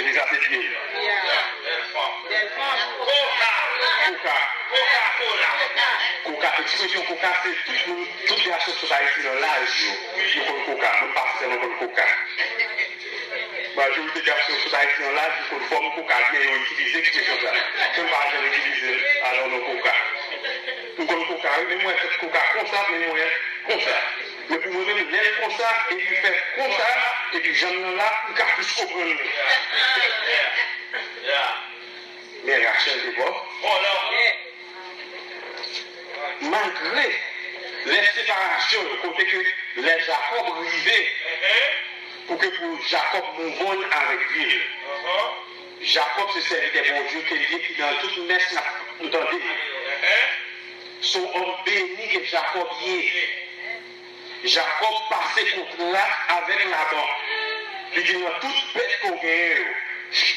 Epi sa se pye l. Koka. Koka. Koka. Ekspresyon koka se tout moun, tout gason sot Ayiti nan laj yo. Yo konn koka. Moun pa sèlman konn koka. Majorite gason sot Ayiti nan laj yo konn fòm koka byen, yo itilize ekspresyon sa. Mwen pa janm itilize l, alò non koka. M konn koka wi, men mwen fè koka konsa, men mwen konsa. Men pou mwen menm, lè l konsa, epi fè konsa, epi janm nan la, m ka plis konprann li. Men Rachèl te bon. Malgre lè separasyon yo, kote ke lè Jakòb rive, pou ke pou Jakòb move on avèk vi l. Jakòb se sèvitè Bondye ke l ye ki nan tout mès n ap nou tande. Se yon òm beni ke Jakòb ye. Jakòb pase kontra avèk Laban. Li di, nan tout bèt ke w genyen yo,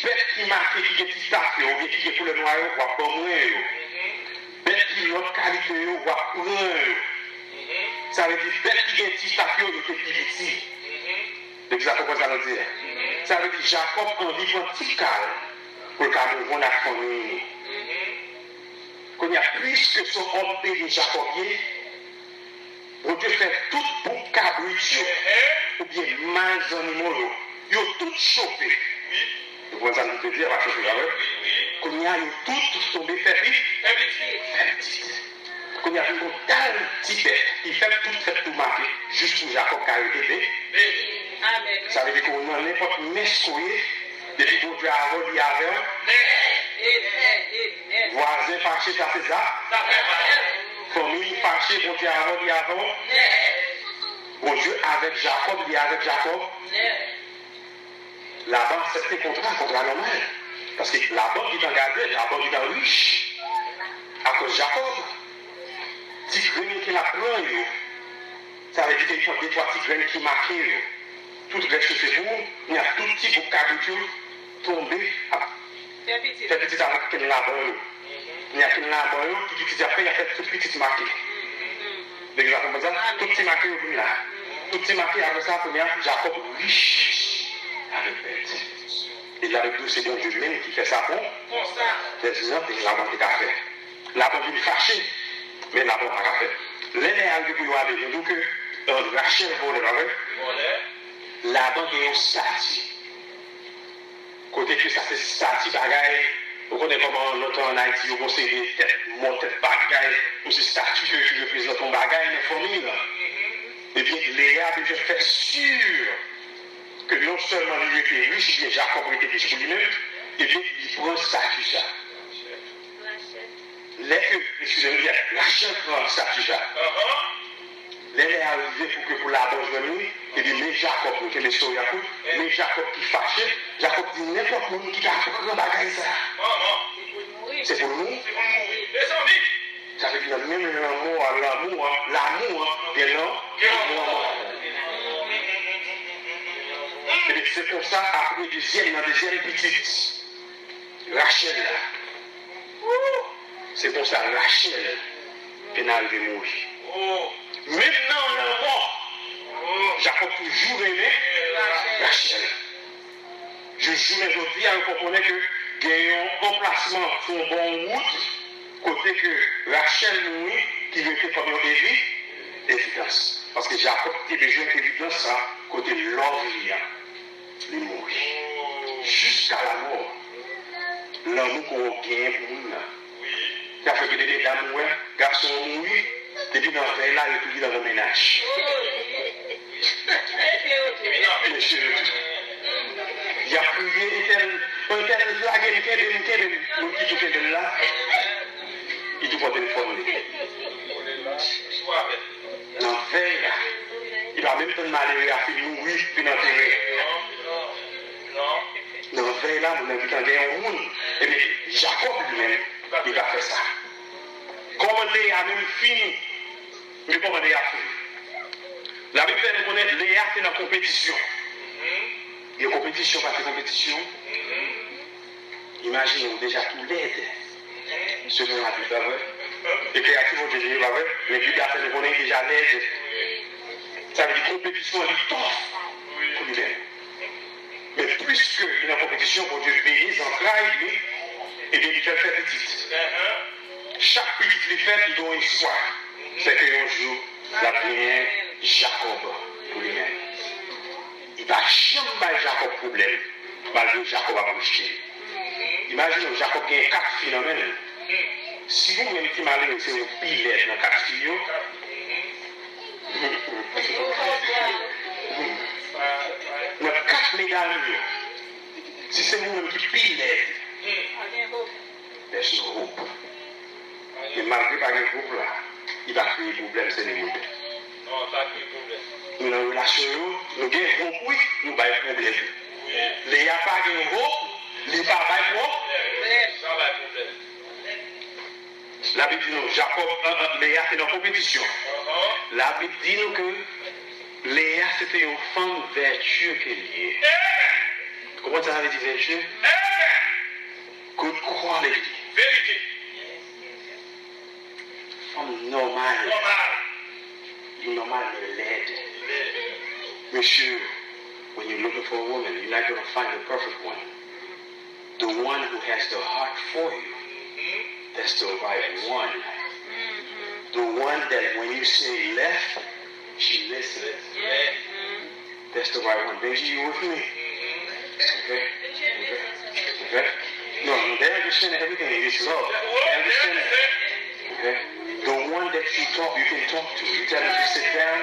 bèt ki make, ki gen ti tak yo, oubyen ki gen koulè nwa yo, w ap ban mwen yo. Bèt ki lòt kalite yo, w ap pran yo. Sa vle di, bèt ki gen ti tak yo, yo te pi piti. Legliz la konprann sa nou di a? Sa vle di, Jakòb anvi pran ti ka l pou l ka move on ak fanmi li. Kounye a, piske se yon òm beni Jakòb ye, Bondye fè tout bouk kabrit yo, oubyen mal zannimo yo, yo tout chofe. Ou konprann sa m vle di a, pa chofe, pa vre? Kounye a, yo tout tonbe fè pi-, fè pitit. Kounye a, vin gon tal ti bèt, li fèt tout, fèt tou make, jis pou Jakòb ka rete be-, sa vle di ke w nan nenpòt mès ke w ye, depi Bondye avè w, li avè w. Vwazen fache, sa se zafè. Fanmi fache, Bondye avè w, li avè w. Bondye avèk Jakòb, li avèk Jakòb. Laban aksepte kontra, kontra nòmal. Paske Laban gentan gade, Laban gentan rich. Akoz Jakòb, ti grenn ke l ap pran yo, sa vle di ke li pran de twa ti grenn ki make yo. Tout rès yo se pou ou, men tout ti bouk kabrit yo tonbe ap fè pitit avèk kenn Laban yo. Ni a kenn Laban yo, tout pitit y ap fè, y ap fè tout pitit make. Legliz la konprann sa? Tout ti make yo vin la. Tout ti make, apre sa, kounye a, Jakòb rich avèk bèt. E Labib di w se Bondye menm ki fè sa pou. Konsa. Lè di jan te Laban te ka fè. Laban vin fache, men Laban pa ka fè. Lè Leya rive Yo ale, nou di w ke, euh, Rachèl vòlè, pa vre? Laban gen yon estati. Kote ke sa se estati bagay, ou konnen kòman lontan ann Ayiti yo gon seri de tèt mò, tèt bagay, yon se estati ke ki reprezante yon bagay nan fanmi an. Ebyen, Leya bezwen fè si ke non sèlman li rete rich, ebyen Jakòb rete rich pou li menm, ebyen li pran estati sa. Lè ke, eskize m, Rachèl pran estati sa. Lè lè a rive pou ke pou Laban jwenn li, ebyen men Jakòb, nou kenbe istwa a kout, men Jakòb ki fache, Jakòb di nenpòt moun ki ka pran bagay sa. Se pou l mouri. Sa vle di nan menm lanmò a, lanmou an, lanmou an, gen lan, gen lanmò. Ebyen se konsa apre dezyèm, nan dezyèm pitit Rachèl la. Se konsa Rachèl te nan rive mouri. Menm nan lanmò, Jakòb toujou renmen Rachèl. Jis jounen jodi a, yo fè konnen ke gen yon anplasman sou yon bò wout kote ke Rachèl mouri ki rete kòm yon evi-, evidans. Paske Jakòb te bezwen evidans sa kote love li a. Li mouri. Jiska lamò. Lanmou ke w genyen pou moun nan. Sa fè gen de medam ou wè, gason an mouri, depi nan vèy la, yo tou gentan nan mennaj. Mesye, yo tou. Y ap kriye, entèl, entèl lage m, kenbe m, kenbe m. Moun ki tou kenbe l la, li tou pran telefòn li. Nan vèy la. Li pa menm tann malere a fin mouri, fin antere. Nan vèy la, moun nan gentan gen yon moun. Ebyen, Jakòb li menm, li pa fè sa. Kòman Leya menm fini? Men kòman Leya fini? Labib fè nou konnen Leya te nan konpetisyon. Gen konpetisyon, pa te konpetisyon. Imajine w deja tou lèd. Selon Labib, pa vre? E kreati Bondye li ye, pa vre? Men Bib la fè nou konnen li deja lèd. Sa vle di konpetisyon an li tòf pou li menm. Men pliske li nan konpetisyon, Bondye beni zantray li, ebyen li fè l fè pitit. Chak pitit li fè, li gen yon espwa. Sèke yon jou, l ap genyen Jakòb pou li menm. Li pa janm bay Jakòb pwoblèm, malgre Jakòb ap rejte l. Imajine w, Jakòb gen kat fi nan men l. Si ou menm ki malere se ou pi lèd nan kat fi yo, nan kat medam yo, si se ou menm ki pi lèd, there's no hope. Men malgre pa gen gwoup la, li pa kreye pwoblèm, se li menm. Non, sa kreye pwoblèm. Nou nan relasyon yo, nou gen hope wi, nou bay pwoblèm. Wi. Leya pa gen hope, li pa bay pwoblèm. Sa bay pwoblèm. Labib di nou, Jakòb, an, an, Leya te nan konpetisyon. Labib di nou ke Leya se te yon fanm vètye ke li ye. Konprann sa sa vle di vètye? Good quality. Verite. Fanm nòmal. Nòmal. Li nòmal, men lèd. Lèd. Mesye, when you're looking for a woman, you're not gonna find the perfect one. The one who has the heart for you, that's the right one. The one that when you say left, she listens. That's the right one. Benji, you with me? Okay. Okay. Okay. No, no, they understand everything. It's love. They understand it. Okay. The one that you talk, you can talk to. You tell her to sit down,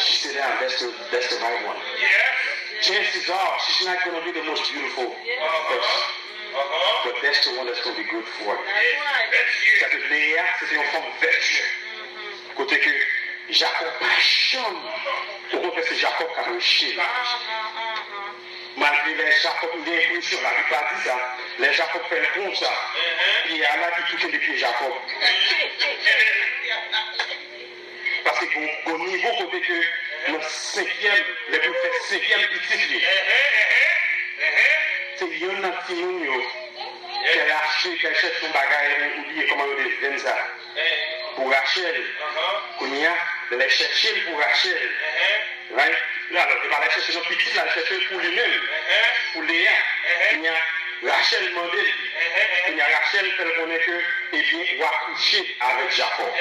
she sit down. That's the that's the right one. Chances are, she's not gonna be the most beautiful person, but that's the one that's gonna be good for you. Sa ke Leya, se te yon fanm vètye. Kote ke Jakòb pa janm, okontrè, se Jakòb k ap rejte l. Malgre lè Jakòb, m gen enpresyon, Labib pa di sa, lè Jakòb fè l konsa, pye a la ki tou kenbe pye Jakòb. Paske gon, gon nivo kote ke nan senkyèm, lè pou l fè senkyèm pitit li, se yonn nan timoun yo, ke l achte, ke l chèche yon bagay, ou bliye kòman yo te jwenn sa. Pou Rachèl. Kounye a, lè l chèche l pou Rachèl. Right? Alò, li pa al chèche nan pitit la, l chèche l pou li menm. Pou Leya. Kounye a, Rachèl mande l. Kounye a, Rachèl fè l konnen ke, ebyen, w a kouche avèk Jakòb.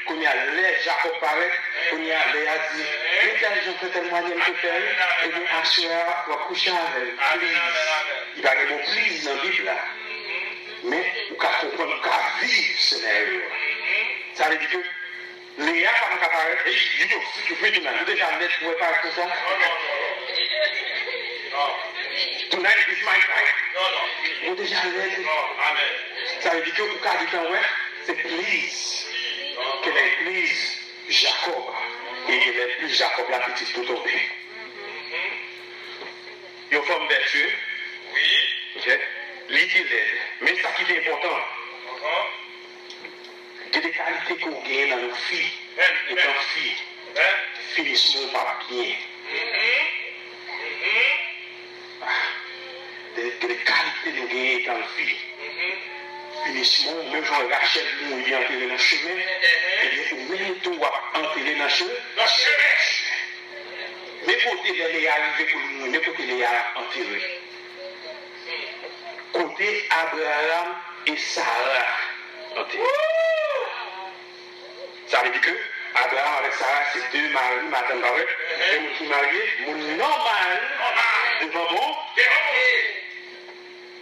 Kounye a, lè Jakòb parèt, kounye a, Leya di, men tèl jan fè tèl manyè m te fè l, ebyen, aswè a, w ap kouche avè l. Please. Li pa gen mo please nan Bib la. Men, ou ka konprann, ou ka viv senaryo a. Sa vle di ke Leya pa t ka parèt, "Hey, you look beautiful tonight." Ou deja lèd pou wè parèt konsa? "Tonight is my night." Ou deja lèd. Sa vle di ke ou ka gentan wè, se please. Genlè please Jakòb. E genlè please Jakòb la pitit pou tonbe. Yon fanm vètye. Wi. Ok. Li te lèd. Men sa ki te enpòtan. Gen de kalite ke w genyen nan yon fi, etan fi, finisman w pa byen. Ah, de, gen de kalite nou genyen etan fi. Finisman w, menm jan Rachèl mouri, li antere nan chemen, ebyen, ou menm tou, w ap antere nan che-, nan chemen. Men kote lè Leya rive pou l mouri, men kote Leya antere. Kote Abraram e Sara antere. Sa vle di ke Abraram avèk Sara se de mari, madanm, pa vre? De moun ki marye, moun nòmal devan Bon.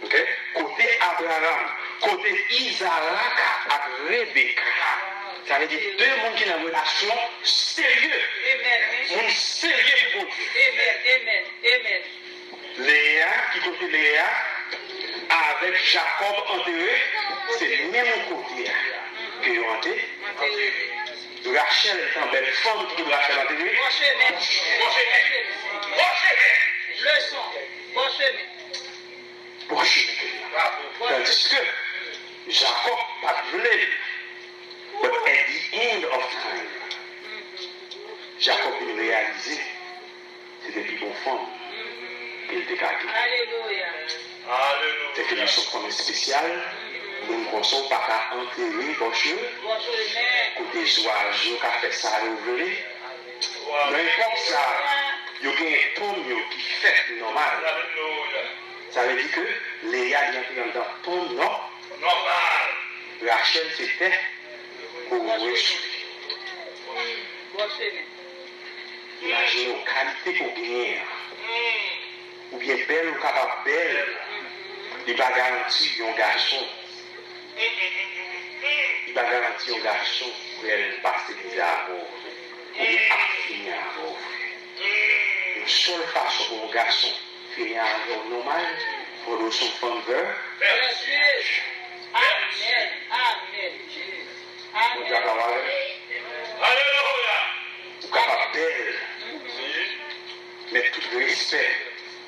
Ok? Kote Abraram, kote Izarak ak Rebeka. Sa vle di de moun ki nan relasyon serye. Moun serye pou Bondye. Leya, ki kote Leya avèk Jakòb antere, se menm kote a ke yo ante-, Rachèl, etan bèl fanm, ki kote Rachèl antere? Bò chemen. Bò chemen. Leson. Bò chemen. Bò chemen. Tandiske Jakòb pa t vle l. But at the end of time, Jakòb vin reyalize se te pi bon fanm ke l te ka gen. Alelouya. Se ke leson fanm espesyal, moun konsa w pa ka antere bò che-, kote zwazo ka fè sa yo vle. Nan epòk sa, yo genyen tonm yo ki fèt nòmal. Sa vle di ke Leya li antre anndan tonm nò-, nòmal. Rachèl se tè kowosou. Imajine w kalite ke w genyen an. Ou byen bèl, ou kapab bèl. Li pa garanti yon gason. Li pa garanti yon gason pral pase mizè avè w. Oubyen ap fini avè w. Yon sèl fason pou yon gason fini avè w nòmal, fò w se yon fanm vè-, vètyez. Amèn. Amèn. Bondye ap avè w. Alelouya. Ou kapab bèl. Men tout respè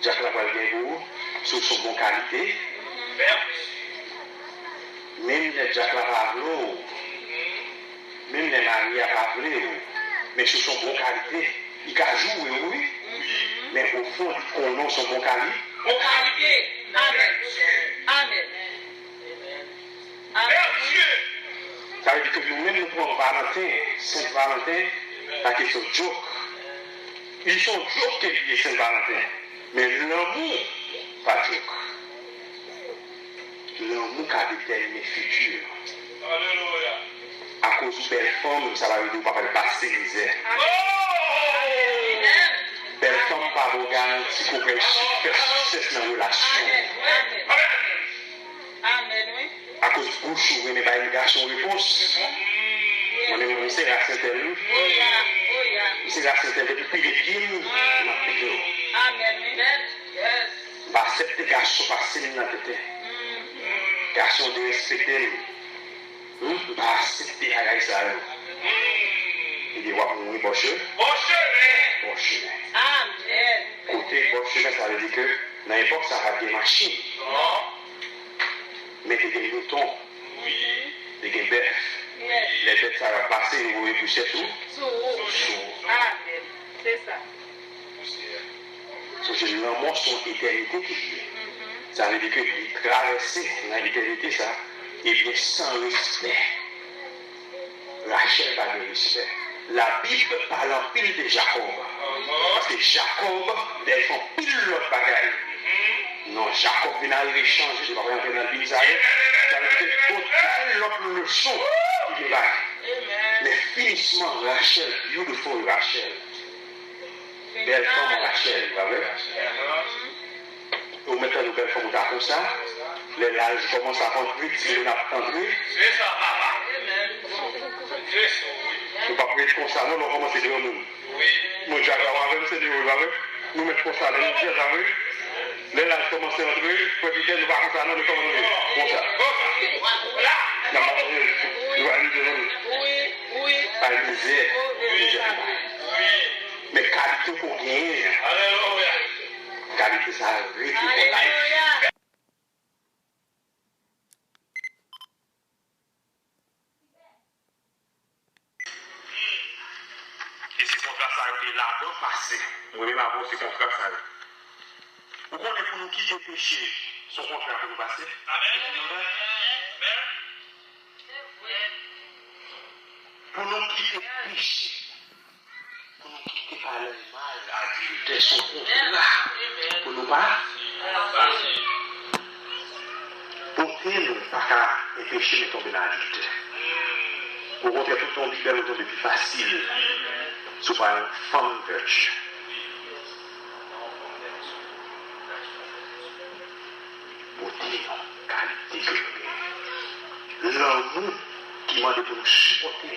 dyak la pral gen pou ou, si w se yon bon kalite. Menm lè dyak la pa vle w, menm lè mari a pa vle w, men si w se yon bon kalite, li ka joure w, wi. Men ofon, li konnen w se yon bon kali-, bon kalite. Amèn. Amèn. Amèn. Sa vle di ke nou menm nou pran Valanten, Sent Valanten, pa kesyon joke. Li se yon joke ke li ye, Sent Valanten. Men lanmou pa joke. Lanmou ka detèmine fiti. Akoz ou bèl fanm, sa pa vle di ou pa pral pase mizè. Bèl fanm pa ba w garanti ke w pral fè sikse nan relasyon. Amèn, wi. Akoz bouch ou renmen bay gason repons. Mwen menm, mwen se ras entèl, wi. Mwen se ras entèl, depi pile pye m, m ap pile w. Amèn, wi. M pa aksepte gason pase m nan tenten. Gason derespekte m. Hmm? M pa aksepte bagay sa yo. Ebyen, w ap mouri bò che-, bò chemen. Bò chemen. Amèn. Kote bò chemen, sa vle di ke nan epòk sa, pa t gen machin. Non. Men te gen mouton. Wi. Te gen bèf. Yes. Lè bèt sa yo ap pase, yo voye pousè sou, sou ou. Sou ou. Amèn. Se sa. Sonje, lanmò se yon etènite ke li ye. Sa vle di ke li travèse nan etènite sa, ebyen, san respè. Rachèl pa gen respè. Labib pale anpil de Jakòb. Paske Jakòb, li fè anpil lòt bagay. Non, Jakòb vin arive chanje, li pa vle antre nan bil sa yo. Sa vle di ke okenn lòt leson ki vin bay. Men finisman Rachel, beautiful Rachel. Bèl fanm Rachel, pa vre? Ou mèt tande bèl fanm ou ta konsa. Lè laj kòmanse ap antre, ti moun ap antre. Se sa, papa. Ou p ap ret konsa non, lè w kòmanse granmoun. Mwen, djaz la w avè m, se de wi, pa vre? Nou mèt konsa, lè nou djaz la, wi. Lè laj kòmanse antre, frè Pitè, nou pa konsa non, nou kòmanse konsa. N ap mache, nou pa rive non. Ay, mizè, mizè. Men kalite w genyen an, kalite sa a rete for life. E se kontra sa yo te ladan pase. Mwen menm avè w se kontra sa yo. Ou konnen pou nou kite peche, se yon kontra pou nou pase. Amèn. Pou nou kite peche. Pou nou kite pale mal, adiltè, se yon kontra pou nou pa. Bote nou pa ka anpeche nou tonbe nan adiltè. Okontrè, pou w tonbe, bèl ou tonbe pi fasil si w pa yon fanm vèti. Bote nou, kalite ke nou genyen. Lanmou ki mande pou nou sipòte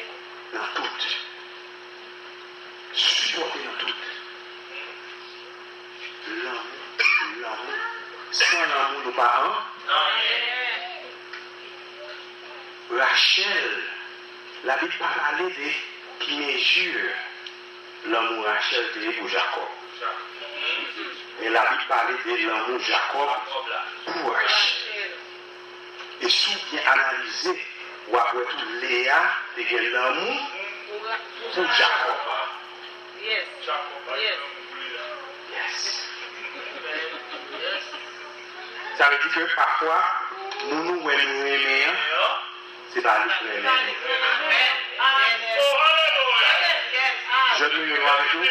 nan tout. Sipòte nan tout. Lanmou, lanmou. San lanmou, nou pa an. Rachèl, Labib pa pale de ki mezi lanmou Rachèl te ye pou Jakòb. Men Labib pale de lanmou Jakòb pou Rachèl. E si w byen analize, w ap wè tou Leya te gen lanmou pou Jakòb. Yes. Sa vle di ke pafwa, moun ou wè nou renmen an, se pa li k renmen nou. Jèn nou yo, nou avèk nou.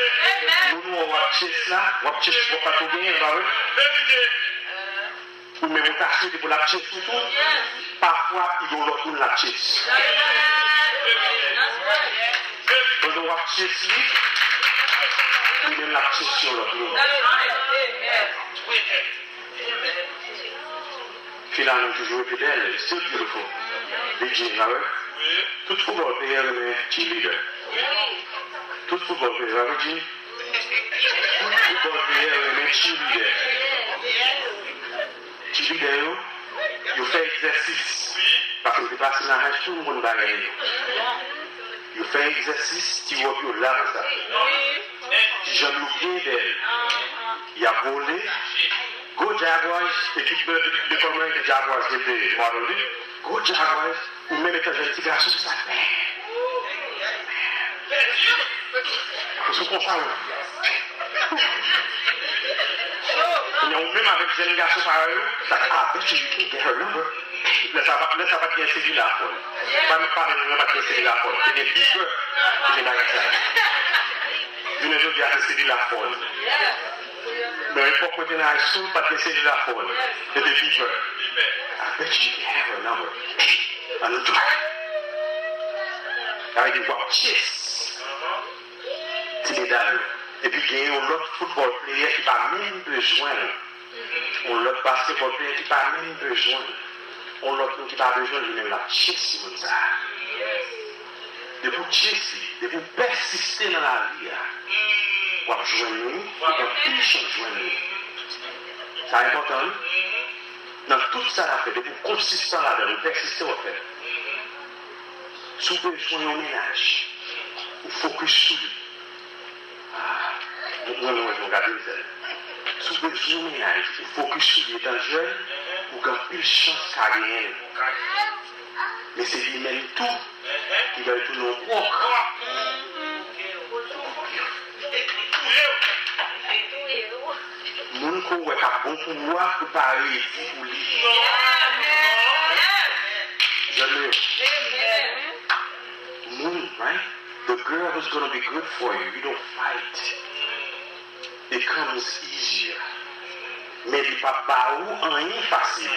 Moun ou wè w ap chase la, w ap chase, w ap pa tou genyen, pa vre? Ou menm ou ta swete pou l ap chase ou tou, pafwa, li gen yon lòt moun l ap chase. Pandan w ap chase li, li menm l ap chase yon lòt moun. Finalman, toujou rete bèl, still beautiful. Big G, pa vre? Tout foutbòl peye renmen cheerleader. Tout foutbòl peye, pa vre, G? Tout foutbòl peye renmen cheerleader. Cheerleader yo, yo fè egzèsis. Paske m te pase nan high school, m konn bagay yo. Yo fè egzèsis, ti wòb yo la konsa. Ti janm yo byen bèl. Y ap vole. Go Jaguars, ekip de, de kòman de Jaguars, de, de Marley. Go Jaguars, ou menm etan jèn ti gason, sa fè. Ou sou konsa, wi. Kounye a, ou menm avèk jèn gason parèy ou, sa, I bet you can get her number. Lè sa pa, lè sa pa t gen selila fòn. Pa, pa menm lè pa t gen selila fòn. Te gen beeper. Te gen bagay sa. Jounen jodi a, se selila fòn. Nan epòk mwen te nan high school, pa t gen selila fòn. Se te beeper. I bet you can have her number. An nou tou. Sa vle di w ap chase ti medal yo. Epi gen yon lòt football player ki pa menm bezwen l. Yon lòt basketball player ki pa menm bezwen l. Yon lòt moun ki pa bezwen l, li menm l ap chase moun sa a. Depi w chase li, depi w pèsiste nan lavi a, w ap jwenn li, ou gen anpil chans jwenn li. Sa enpòtan, wi. Nan tout sa n ap fè, depi w konsistan ladan l, ou pèsiste, w ap fè l. Si w bezwen yon mennaj, ou fokis sou li. Ah, mwen, mwen, mwen, gade l, sè. Si w bezwen yon mennaj, ou fokis sou li etan jèn, ou gen anpil chans ka genyen l. Men se li menm tou ki pral tounen yon kwòk. Moun ke w wè k ap bon pou ou a, ou pa redi pou li. Jèn yo. Moun, right? The girl who's gonna be good for you, you don't fight. It comes easier. Men li p ap ba ou anyen fasil.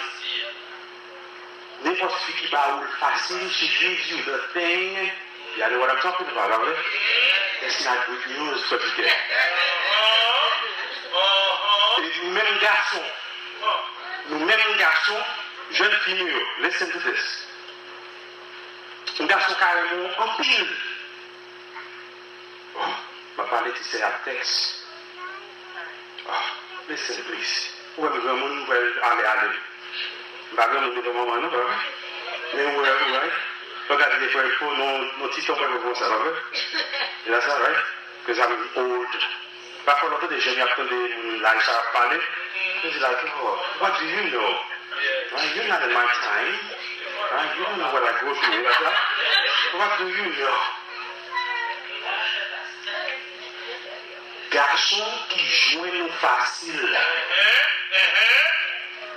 Nenpòt fi ki ba ou l fasil, she gives you the thing, y'all know what I'm talking about, pa vre? That's not good news, frè Pike. E nou menm gason, nou menm gason, jèn fi nou yo, listen to this. Yon gason ka renmen w anpil. Oh, m ap pale ti sè a tèks. Oh, listen, please. Ou wè m granmoun, m pral ale, ale. M pa granmoun devan manman, non, pa vre? Men ou wè, ou wè. Ou gade de fwa, fò non, non, ti ton pa konsa, pa vre? E la sa, right? Cause I'm old. Pafwa, lè w tande jèn, y ap tande moun laj sa ap pale. Yo di like, oh, what do you know? Right? You're not in my time. Right? You don't know what I go through. Like that. What do you know? Gason ki jwenn ou fasil la.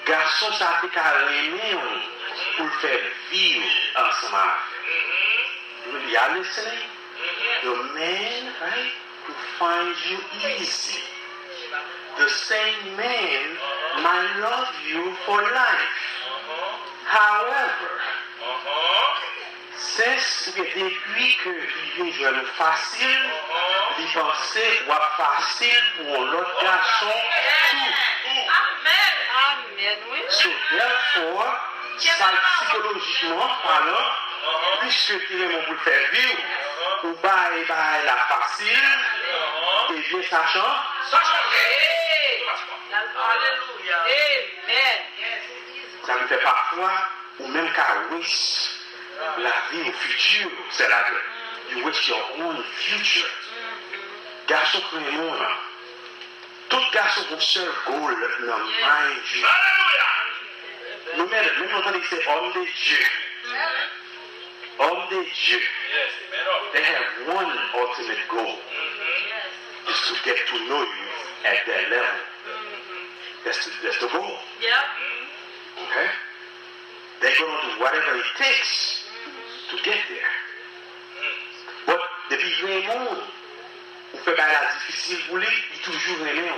Gason sa te ka renmen w pou l fè vi w ansanm avè w. Y'all listening? The man, right, who finds you easy, the same man might love you for life. However, since oubyen depi ke li vin jwenn ou fasil, li panse w ap fasil pou yon lòt gason tou. Amen. Amen, wi. So, therefore, sa sikolojikman palan, piske li renmen w pou l fè vi w, ou bay bagay la fasil, ebyen sa chan. Alelouya. Amen. Sa vle fè pafwa, ou menm ka waste lavi w, fiti w, sè ladrè. You waste your own future. Gason k renmen w lan, tout gason gon sèl goal nan mind yo. Nou menm, menm nou tande ki se homme de Dieu. Homme de Dieu. They have one ultimate goal. Is to get to know you at their level. That's the, that's the goal. Okay? They're gonna do whatever it takes to get there. But depi l gen moun, ou fè bagay la difisil pou li, li toujou renmen w.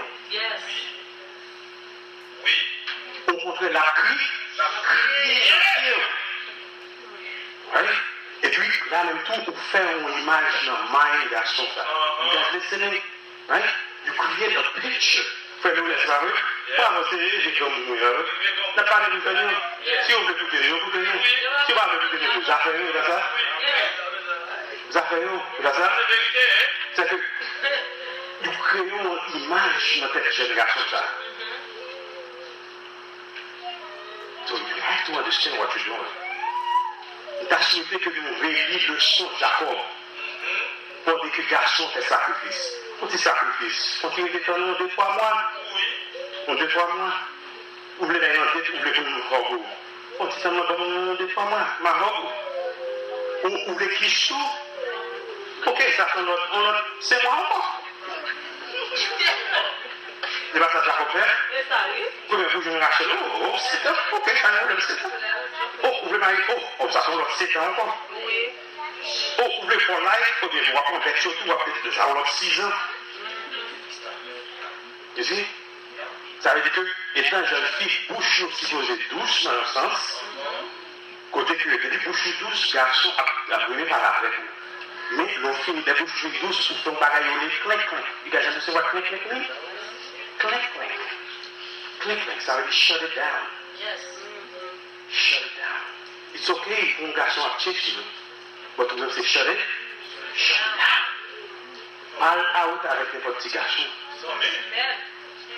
Okontrè, l ap kri, l ap kriye nan pye w. Right? Epi, la menm tou, ou fè yon imaj nan mind gason sa. You guys listening? Right? You create a picture. Frè Leonel, se pa vre? Pou avanse, e vye granmoun mwen an, wi. N ap pale pou fè nou. Si yo vle koute nou, yo koute nou. Si yo pa vle koute nou, zafè yo, e pa sa? Zafè yo, e pa sa? Se ke, yo kreye yon imaj nan tèt jèn gason sa. So you have to understand what you're doing. M ta swete ke nou reli leson Jakòb. Fò de ke gason fè sakrifis. Yon ti sakrifis. Kontinye detann yon de twa mwa. Yon de twa mwa. Ou vle bay nan det, ou vle pou moun hug ou. Yon ti tann mwen ban mwen yon de twa mwa. M a hug ou. Ou, ou vle kiss tou. Ok, sa fè yon lòt, yon lòt senk mwa ankò. Se pa sa Jakòb fè? Se sa, wi. Premye kou jwenn Rachel, oh, oh, sèt an. Ok, pa gen pwoblèm, sèt an. Oh, ou vle marye? Oh, oh, sa fè yon lòt sèt an ankò. Wi. Oh, ou vle for life? Ebyen, w ap pran bèt yo tou, w ap mete deja yon lòt sis an. You see? Sa vle di ke, etan jèn fi, bouch nou sipoze dous nan yon sans, kote ke depi bouch ou dous, gason ap, ap renmen pale avèk ou. Men, lè w fini, lè bouch ou fin dous, ou fè yon bagay yo rele klenk klenk. You guys understand what klenk klenk mean? Klenk klenk. Klenk klenk, sa vle di shut it down. Shut it down. It's okay pou yon gason ap chase you, but ou menm se shut it, shut it down. Pa al out avèk nenpòt ti gason. Amen.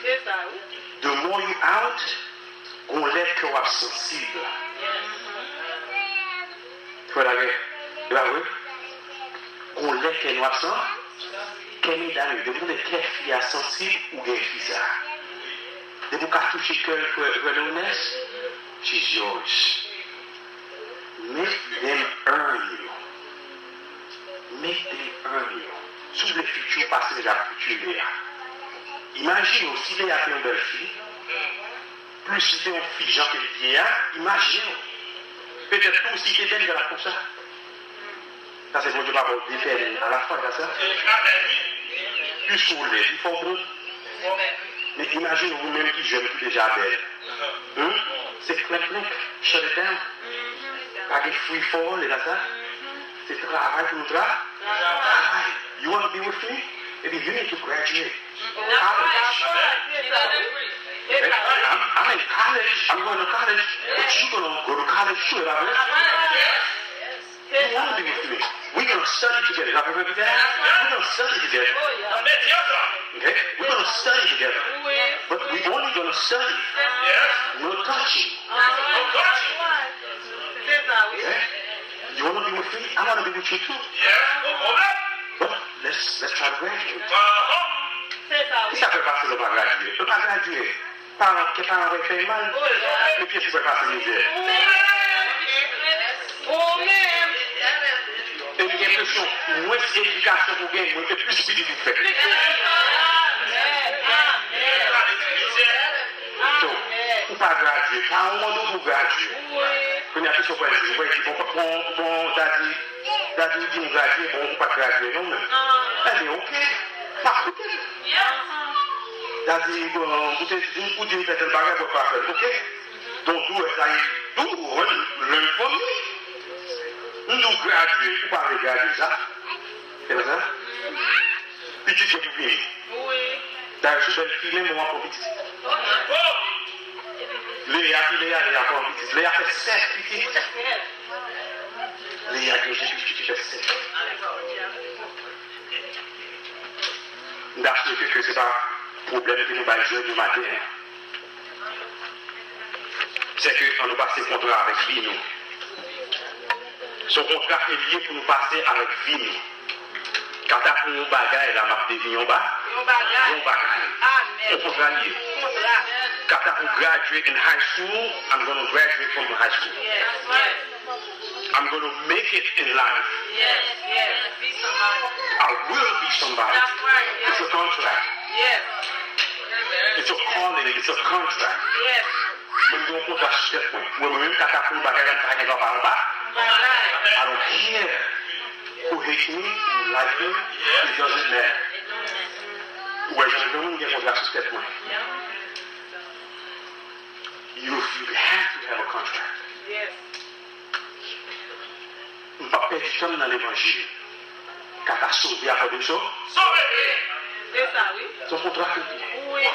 Se sa, wi. The more you out, gon lè kè w ap sansib. Frè lagè, e pa vre? Gon lè kè nou ap san-, kè medam yo, depi w tande kè fi a sansib, ou gen fi sa. Depi w ka touche kè l, frè, frè Leonès, she's yours. Make them earn you. Make them earn you. Si w vle fiti w pase Lea, fiti Lea. Imajine w, si Lea te yon bèl fi, plis li te yon fi jan ke li ye a, imajine w. Petèt tou, si te bèl, li t ap konsa. Sa se Bondye pa ba w de pèl alafwa, e pa sa? Plis ou lèd, li fè w bon. Men imajine ou menm ki jèn ki deja bèl. Hmm? Se klenk klenk, shut it down. Pa gen free fall e la sa. Se travay pou nou tra. Travay. You wanna be with me? Baby, you need to graduate. College. I'm, I'm in college. I'm going to college. But you're gonna go to college too, right? You wanna be with me? We're gonna study together. Y'all remember that? We're gonna study together. Okay? We're gonna study together. But we're only gonna study. No touching. Okay? You wanna be with me? I wanna be with you too. But let's let's try to graduate. Kisa fè pase nou pa gradye? Nou pa gradye. Paran, kè paran wè fè mal. Men pyès ou wè pase mizè. E m gen enpresyon, mwens edikasyon pou gen, mwen se plis pitit ou fè. So, ou pa gradye. Paran w mande w pou gradye. Kounye a, kisa w pral di? Ou pral di, bon, bon, bon, dadi, dadi w di m gradye, bon, ou pa t gradye non, men. Enben, oke. M ap koute. Dadi, bon, ou te di, ou di m fè tèl bagay, bon, pa fè l, oke? Donk, doulè sa, you will learn from me. M di w gradye, ou pa vle gradye sa. Se pa sa? Pitit yo pou vini. Dayè, sou bèl fi, men mwen pran pitit. Leya, ki Leya, Leya pran pitit. Leya fè sèt pitit. Leya gen Jezi Kris ki fè sèt. M ta swete ke se pa pwoblèm ke nou bay jèn yo maten an. Se ke ann nou pase kontra avèk vi nou. Se yon kontra ke li ye pou nou pase avèk vi nou. Kata pou yon bagay la, m ap devni yon ba-, yon bagay. Yon kontra li ye. Kata pou graduate in high school, I'm gonna graduate from high school. I'm gonna make it in life. I will be somebody. It's a contract. It's a calling, it's a contract. Mwen gen yon kontra sou tèt mwen. Mwen, mwen menm kata pou bagay la, m pa gen dwa pa anba. I don't care who hate me, who like me, it doesn't matter. Ou wè, jan granmoun gen kontra sou tèt mwen. You, you have to have a contract. M p ap pèdi tan m nan levanjil. Kata sove a fò de m so-, sove. Se sa, wi. Se yon kontra ke l ye. Wi.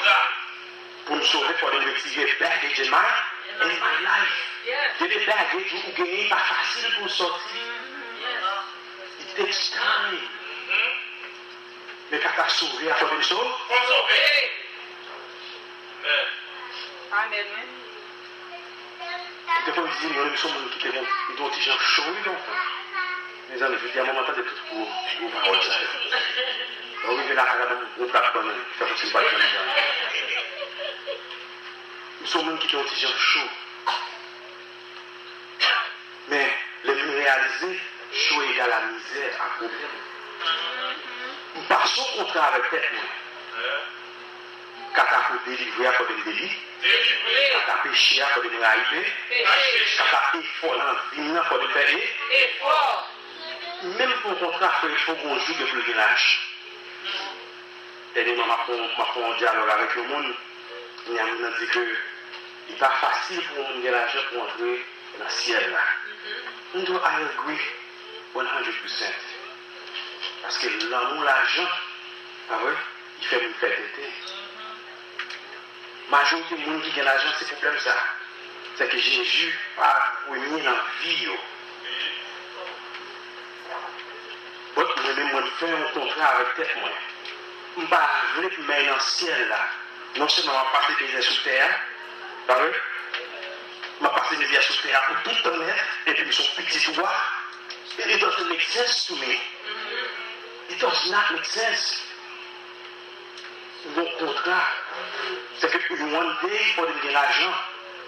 Pou m sove, fò de m retire baggage in my, in my life. Gen de baggage ou genyen, pa fasil pou w sòti. It takes time. Men kata sove a fò de m so-, fò m sove. Amen, wi. Ou te konn di m, mwen menm se yon moun ki te gen, m te yon ti jan cho, wi, donk. Mezanmi, jodi a, mwen tande tout gwo, gwo pawòl sa yo. Lè w rive lakay la, ban m yon gwo plat bannann, fè kòmsi m pa t janm di anyen. M se yon moun ki te yon ti jan cho. Men, lè m reyalize, cho egal a mizè, a pwoblèm. M pase yon kontra avèk tèt mwen. Kata pou delivre a, fò de m deli-, kata peche a, fò de m rayi pe-, kata efò nan vi m nan, fò de m fè e-, efò. Menm pou yon kontra, fò, fò gon jou gen pou l gen lajan. Dènyèman, m ap fè yon, m ap fè yon dyalòg avèk yon moun. Kounye a, moun nan di ke li pa fasil pou yon moun gen lajan pou antre nan syèl la. M di w, I agree one hundred percent. Paske lanmou lajan, pa vre, li fè moun fè tenten. Majorite moun ki gen lajan, se pwoblèm sa. Se ke Jezi pa premye nan vi yo. But mwen menm, mwen fè yon kontra avèk tèt mwen. M pa vle pou m al nan syèl la. Non sèlman m ap pase mizè sou tè a, pa vre? M ap pase mizè sou tè a pou tout tan nèt, epi m se yon pitit wa. It doesn't make sense to me. It does not make sense. Gon kontra. Se ke one day, fò de m gen lajan.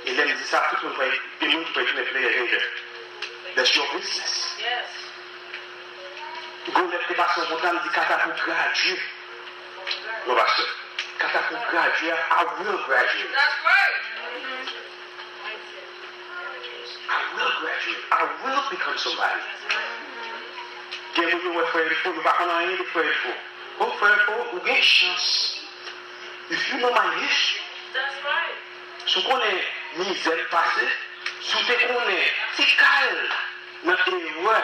E lè m di sa, tout moun pral, gen moun ki pral tounen player hater. That's your business. Gon lè m te pase yon kontra, m di, kata pou gradye. Non, pastè. Kata pou gradye, I will graduate. I will graduate. I will become somebody. Gen moun yo wè frè Elfo, yo pa konn anyen de frè Elfo. O, frè Elfo, ou gen chans. If you know my history, si w konnen mizè m pase, si w te konnen ti kal nan erè,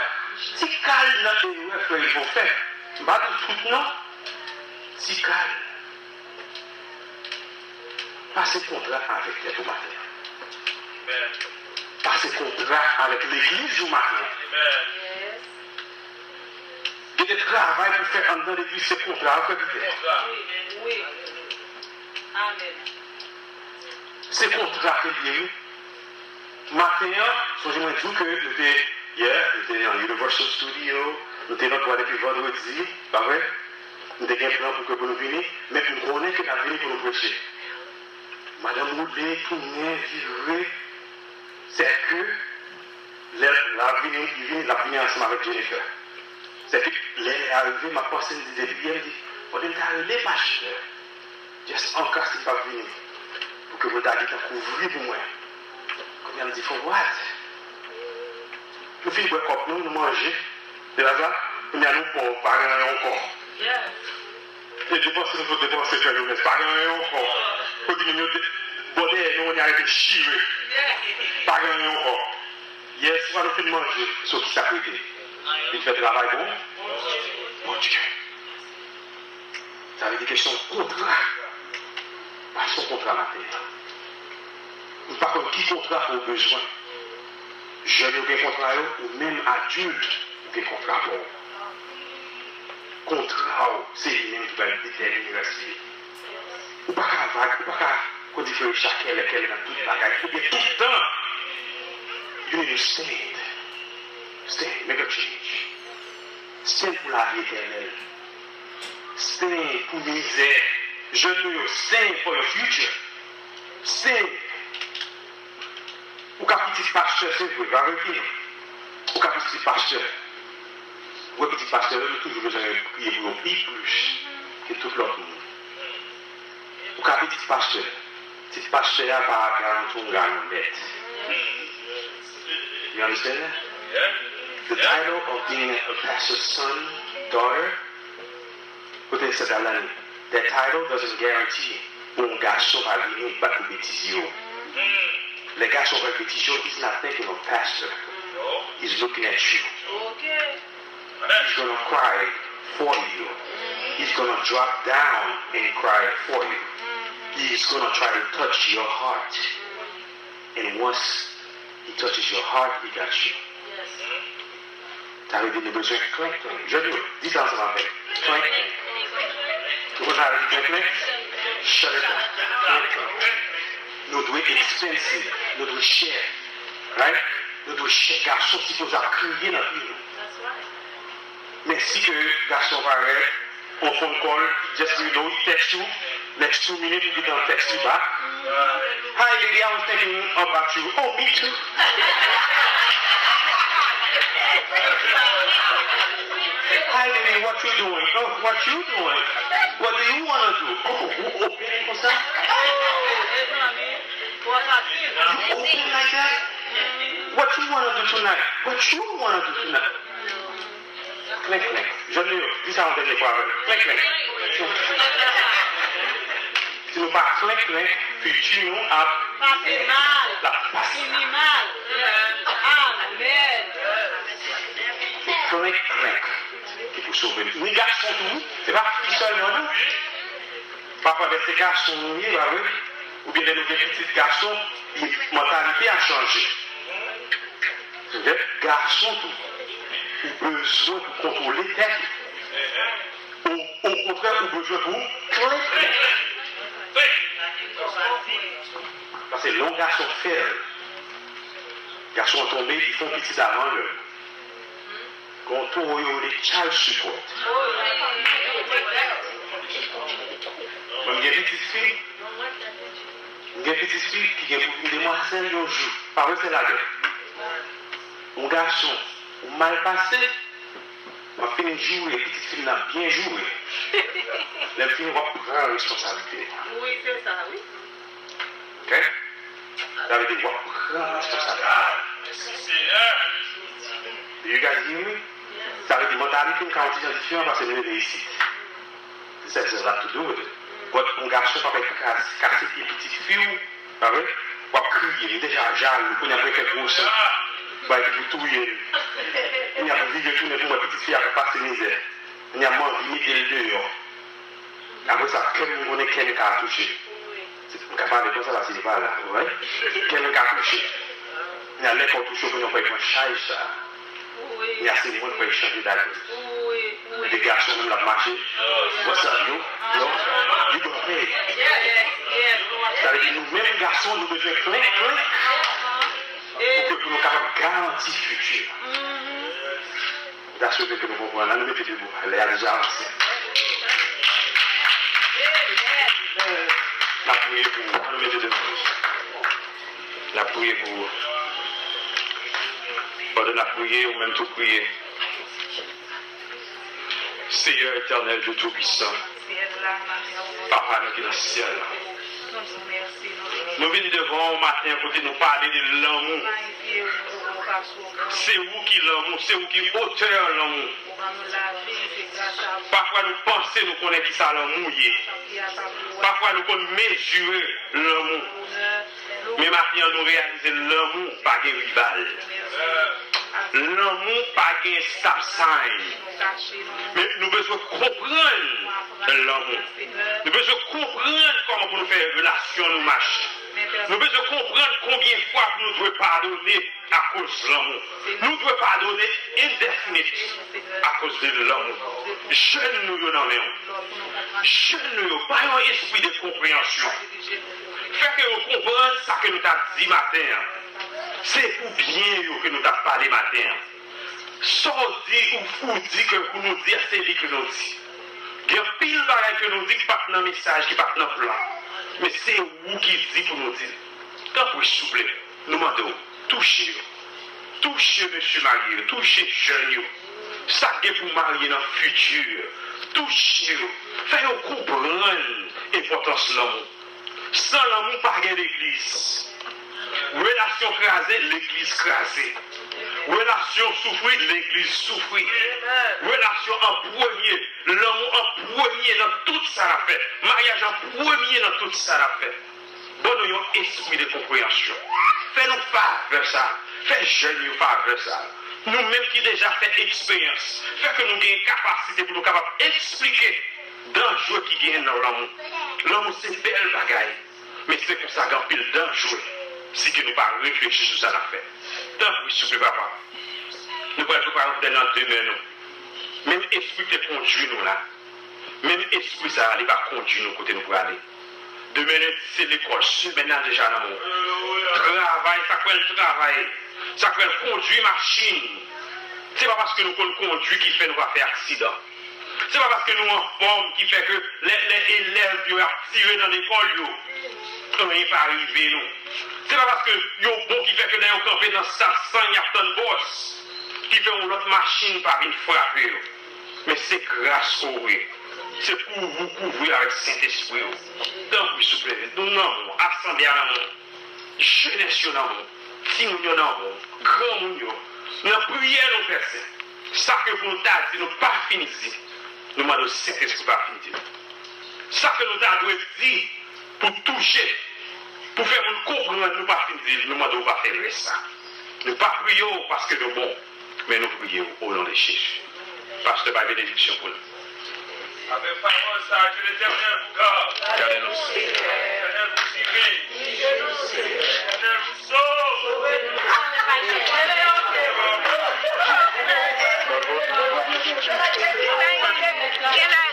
ti kal nan erè frè Yvon fè, m pa di w tout non, ti kal. Pase kontra avèk tèt ou maten an. Pase kontra avèk legliz ou maten an. Gen de travay pou fè anndan legliz, se kontra, frè Pitè. Se kontra ke l ye, wi. Maten an, sonje mwen di w ke nou te, yè, nou te nan Universal Studio, nou te nan dwa depi vandredi, pa vre? Nou te gen plan pou ke pou nou vini, men m konnen ke n ap vini pou nou preche. Madanm woule, tounen, vire, sèke lè l ap vini, li vini, l ap vini ansanm avèk Jennifer. Sèke lè lè a rive, m ap panse, m di depi yè, m di, fòde m ta rele pastè. Just an ka si l p ap vini. Pou ke mwen ta gentan kouvri pou mwen. Kounye a m di, for what? Nou fin bwè kòk nou, nou manje. Se pa sa? Kounye a nou pòv, pa gen anyen ankò. Se depanse nou sot depanse fè nou mès, pa gen anyen ankò. Pou di moun yo bò dèyè nou, kounye a rete chire. Pa gen anyen ankò. Yè swa nou fin manje, sou ki sa k rete? Vin fè travay bon? Bondye. Sa vle di ke se yon kontra. Pase yon kontra maten an. M pa konn ki kontra ke w bezwen. Jèn yo gen kontra yo, ou menm adilt, ou gen kontra pa w. Kontra w, se li menm ki pral detèmine rès li. Ou pa ka vag, ou pa ka, kon di frè Richard, kèlè, kèlè nan tout bagay, oubyen tout tan. You need to stand. Stand, make a change. Stand pou lavi etènèl. Stand pou mizè. Jèn nou yo, stand for your future. Stand. Ou ka pitit pastè, se vre, pa vre ki non? Ou ka pitit pastè. Ou wè pitit pastè yo, yo toujou bezwen priye pou yo pi plis ke tout lòt moun. Ou ka pitit pastè. Tit pastè a pa garanti w yon galon nèt. You understand that? The title of being a pastor's son, daughter, kote sèt la ni. That title doesn't guarantee pou yon gason pa vini bat pou betiz yo. Lè gason fè betiz yo, he's not thinking of pastor. He's looking at you. He's gonna cry for you. He's gonna drop down and cry for you. He's gonna try to touch your heart. And once he touches your heart, he got you. Sa vle di nou bezwen klenklenk. Jodi yo, di sa ansanm avè m. Klenklenk. Ou konn sa vle di klenklenk? Shut it down. Klenklenk. Nou dwe expensive. Nou dwe chè. Right? Nou dwe chè. Gason sipoze ap kriye nan pye nou. Men si ke gason parèt, on phone call, just you know, text you, next two minutes, you get a text you back. Hi, baby, I was thinking about you. Oh, me too. Hi, baby, what you doing? Oh, what you doing? What do you wanna do? Oh, ou open konsa? You open like that? What you wanna do tonight? What you wanna do tonight? Klenklenk. Jèn yo, di sa yon dènye fwa avè m. Klenklenk. Si nou pa klenklenk, fiti nou ap pase mal. L ap pase mal. Fini mal. Amèn. Se klenklenk ki pou sove nou. Ni gason tou, wi. Se pa fi sèlman, non. Pafwa, lè se gason nou ye, pa vre? Oubyen lè nou gen pitit gason, li, mantalite a chanje. Lè gason tou, ou bezwen pou kontwole tèt ou. O, okontrè, ou bezwen pou klete. Paske lè yon gason fèb, gason an tonbe, li fè yon pitit avan lè. Gon towo yo rele child support. Mwen, m gen pitit fi, m gen pitit fi ki gen pou vin demwazèl yon jou. Pa vre, sè Lagè? Yon gason, ou mal pase, m ap fini joure, pitit fi m nan byen joure. Lè m fini, w ap pran responsablite. Wi, se sa, wi. Ok? Sa vle di w ap pran responsablite. Do you guys hear me? Sa vle di mantalite m ka yon ti jan diferan paske m leve isit. This has a lot to do with it. But yon gason p ap al kras-, kase pye pitit fi w, pa vre? W ap kriye, li deja jalou, kounye a pou fè gwo san. Bay ki pou touye l. Kounye a pou vire tounen pou wè pitit fi a k ap pase mizè. Kounye a m anvi mete l deyò. Apre sa, kè m, m konnen kè m ka touche. M ka pale konsa la, si li pa la, wi. Kè m ka touche. Kounye a, lè kò touche w, kounye a w pral pran chaj sa. Kounye a, se mwen k pral chanje dagre. Epi gason menm l ap mache. What's up, yo? Yo? You don't pay. Sa vle di nou menm gason, nou bezwen plenk, plenk. Pou ke pou nou kapab garanti fiti. M ta swete ke nou konprann. Ann nou mete debou. Lè a deja avanse. N ap priye pou ou. Ann nou mete debou. N ap priye pou ou. Pandan n ap priye, ou menm tou priye. Seyè Etènèl, Dye Toupisan, Papa nou ki nan syèl la, nou vini devan w maten an kote nou pale de lanmou. Se ou ki lanmou, se ou ki otè lanmou. Pafwa nou panse nou konnen kisa lanmou ye. Pafwa nou konn mezire lanmou. Men maten an, nou reyalize lanmou pa gen rival. Lanmou pa gen stop sign. Men nou bezwen konprann lanmou. Nou bezwen konprann kòman pou nou fè relasyon nou mache. Nou bezwen konprann konbyen fwa pou nou dwe padone akoz lanmou. Nou dwe padone indefinite akoz de lanmou. Jèn nou yo nan men w. Jèn nou yo, ba yo yon espri de konpreyansyon. Fè ke yo konprann sa ke nou t ap di maten an. Se pou byen yo ke nou t ap pale maten an. Sa w di, ou, ou di ke pou nou di a, se li ke nou di. Gen anpil bagay ke nou di ki pa t nan mesaj, ki pa t nan plan. Men se ou ki di pou nou di. Tanpri, souple, nou mande w, touche yo. Touche mesye marye yo, touche jèn yo. Sa k gen pou marye nan fiti, touche yo. Fè yo konprann enpòtans lanmou. San lanmou, pa gen legliz. Relasyon kraze, legliz kraze. Relasyon soufri, legliz soufri. Relasyon an premye, lanmou an premye nan tout sa n ap fè. Maryaj an premye nan tout sa n ap fè. Ban nou yon espri de konpreyansyon. Fè nou favè sa. Fè jèn yo favè sa. Nou menm ki deja fè eksperyans, fè ke nou gen kapasite pou nou kapab eksplike danje ki genyen nan lanmou. Lanmou se bèl bagay, men se konsa gen anpil danje si ke nou pa reflechi sou sa n ap fè. Tanpri, souple, papa. Nou pral prepare pou dènye nan demen nou. Menm espri ki te kondui nou la, menm espri sa a, li va kondui nou kote nou prale. Demen lendi, se lekòl, semèn nan deja nan men w. Travay, sa k fè l travay, sa k fè l kondui machin. Se pa paske nou konn kondui ki fè nou pa fè aksidan. Se pa paske nou anfòm ki fè ke lè, lè elèv yo ap tire nan lekòl yo, anyen pa rive nou. Se pa paske yo bon ki fè ke lè yo kanpe nan stasyon y ap tann bòs, ki fè yon lòt machin pa vin frape yo. Men se gras ke w ye. Se pou ou kouvri avèk Sentespri w. Tanpri, souple, nou nan men w, asanble a nan men w. Jenès yo nan men w, timoun yo nan men w, granmoun yo. Nan priyè nou fè sen. Sa ke pou nou ta di, nou pa fin di, nou mande w Sentespri pa fin di l. Sa ke nou ta dwe di pou touche, pou fè moun konprann nou pa fin di l, nou mande w pa fè rès sa. Nou pa priye w paske nou bon, men nou priye w o non de Jezi. Pastè bay benediksyon pou nou. Avèk pawòl sa a, ke Letènèl vous garde. Gade nou, Senyè. Letènèl vous dirige. Letènèl vous sauve. Genlè,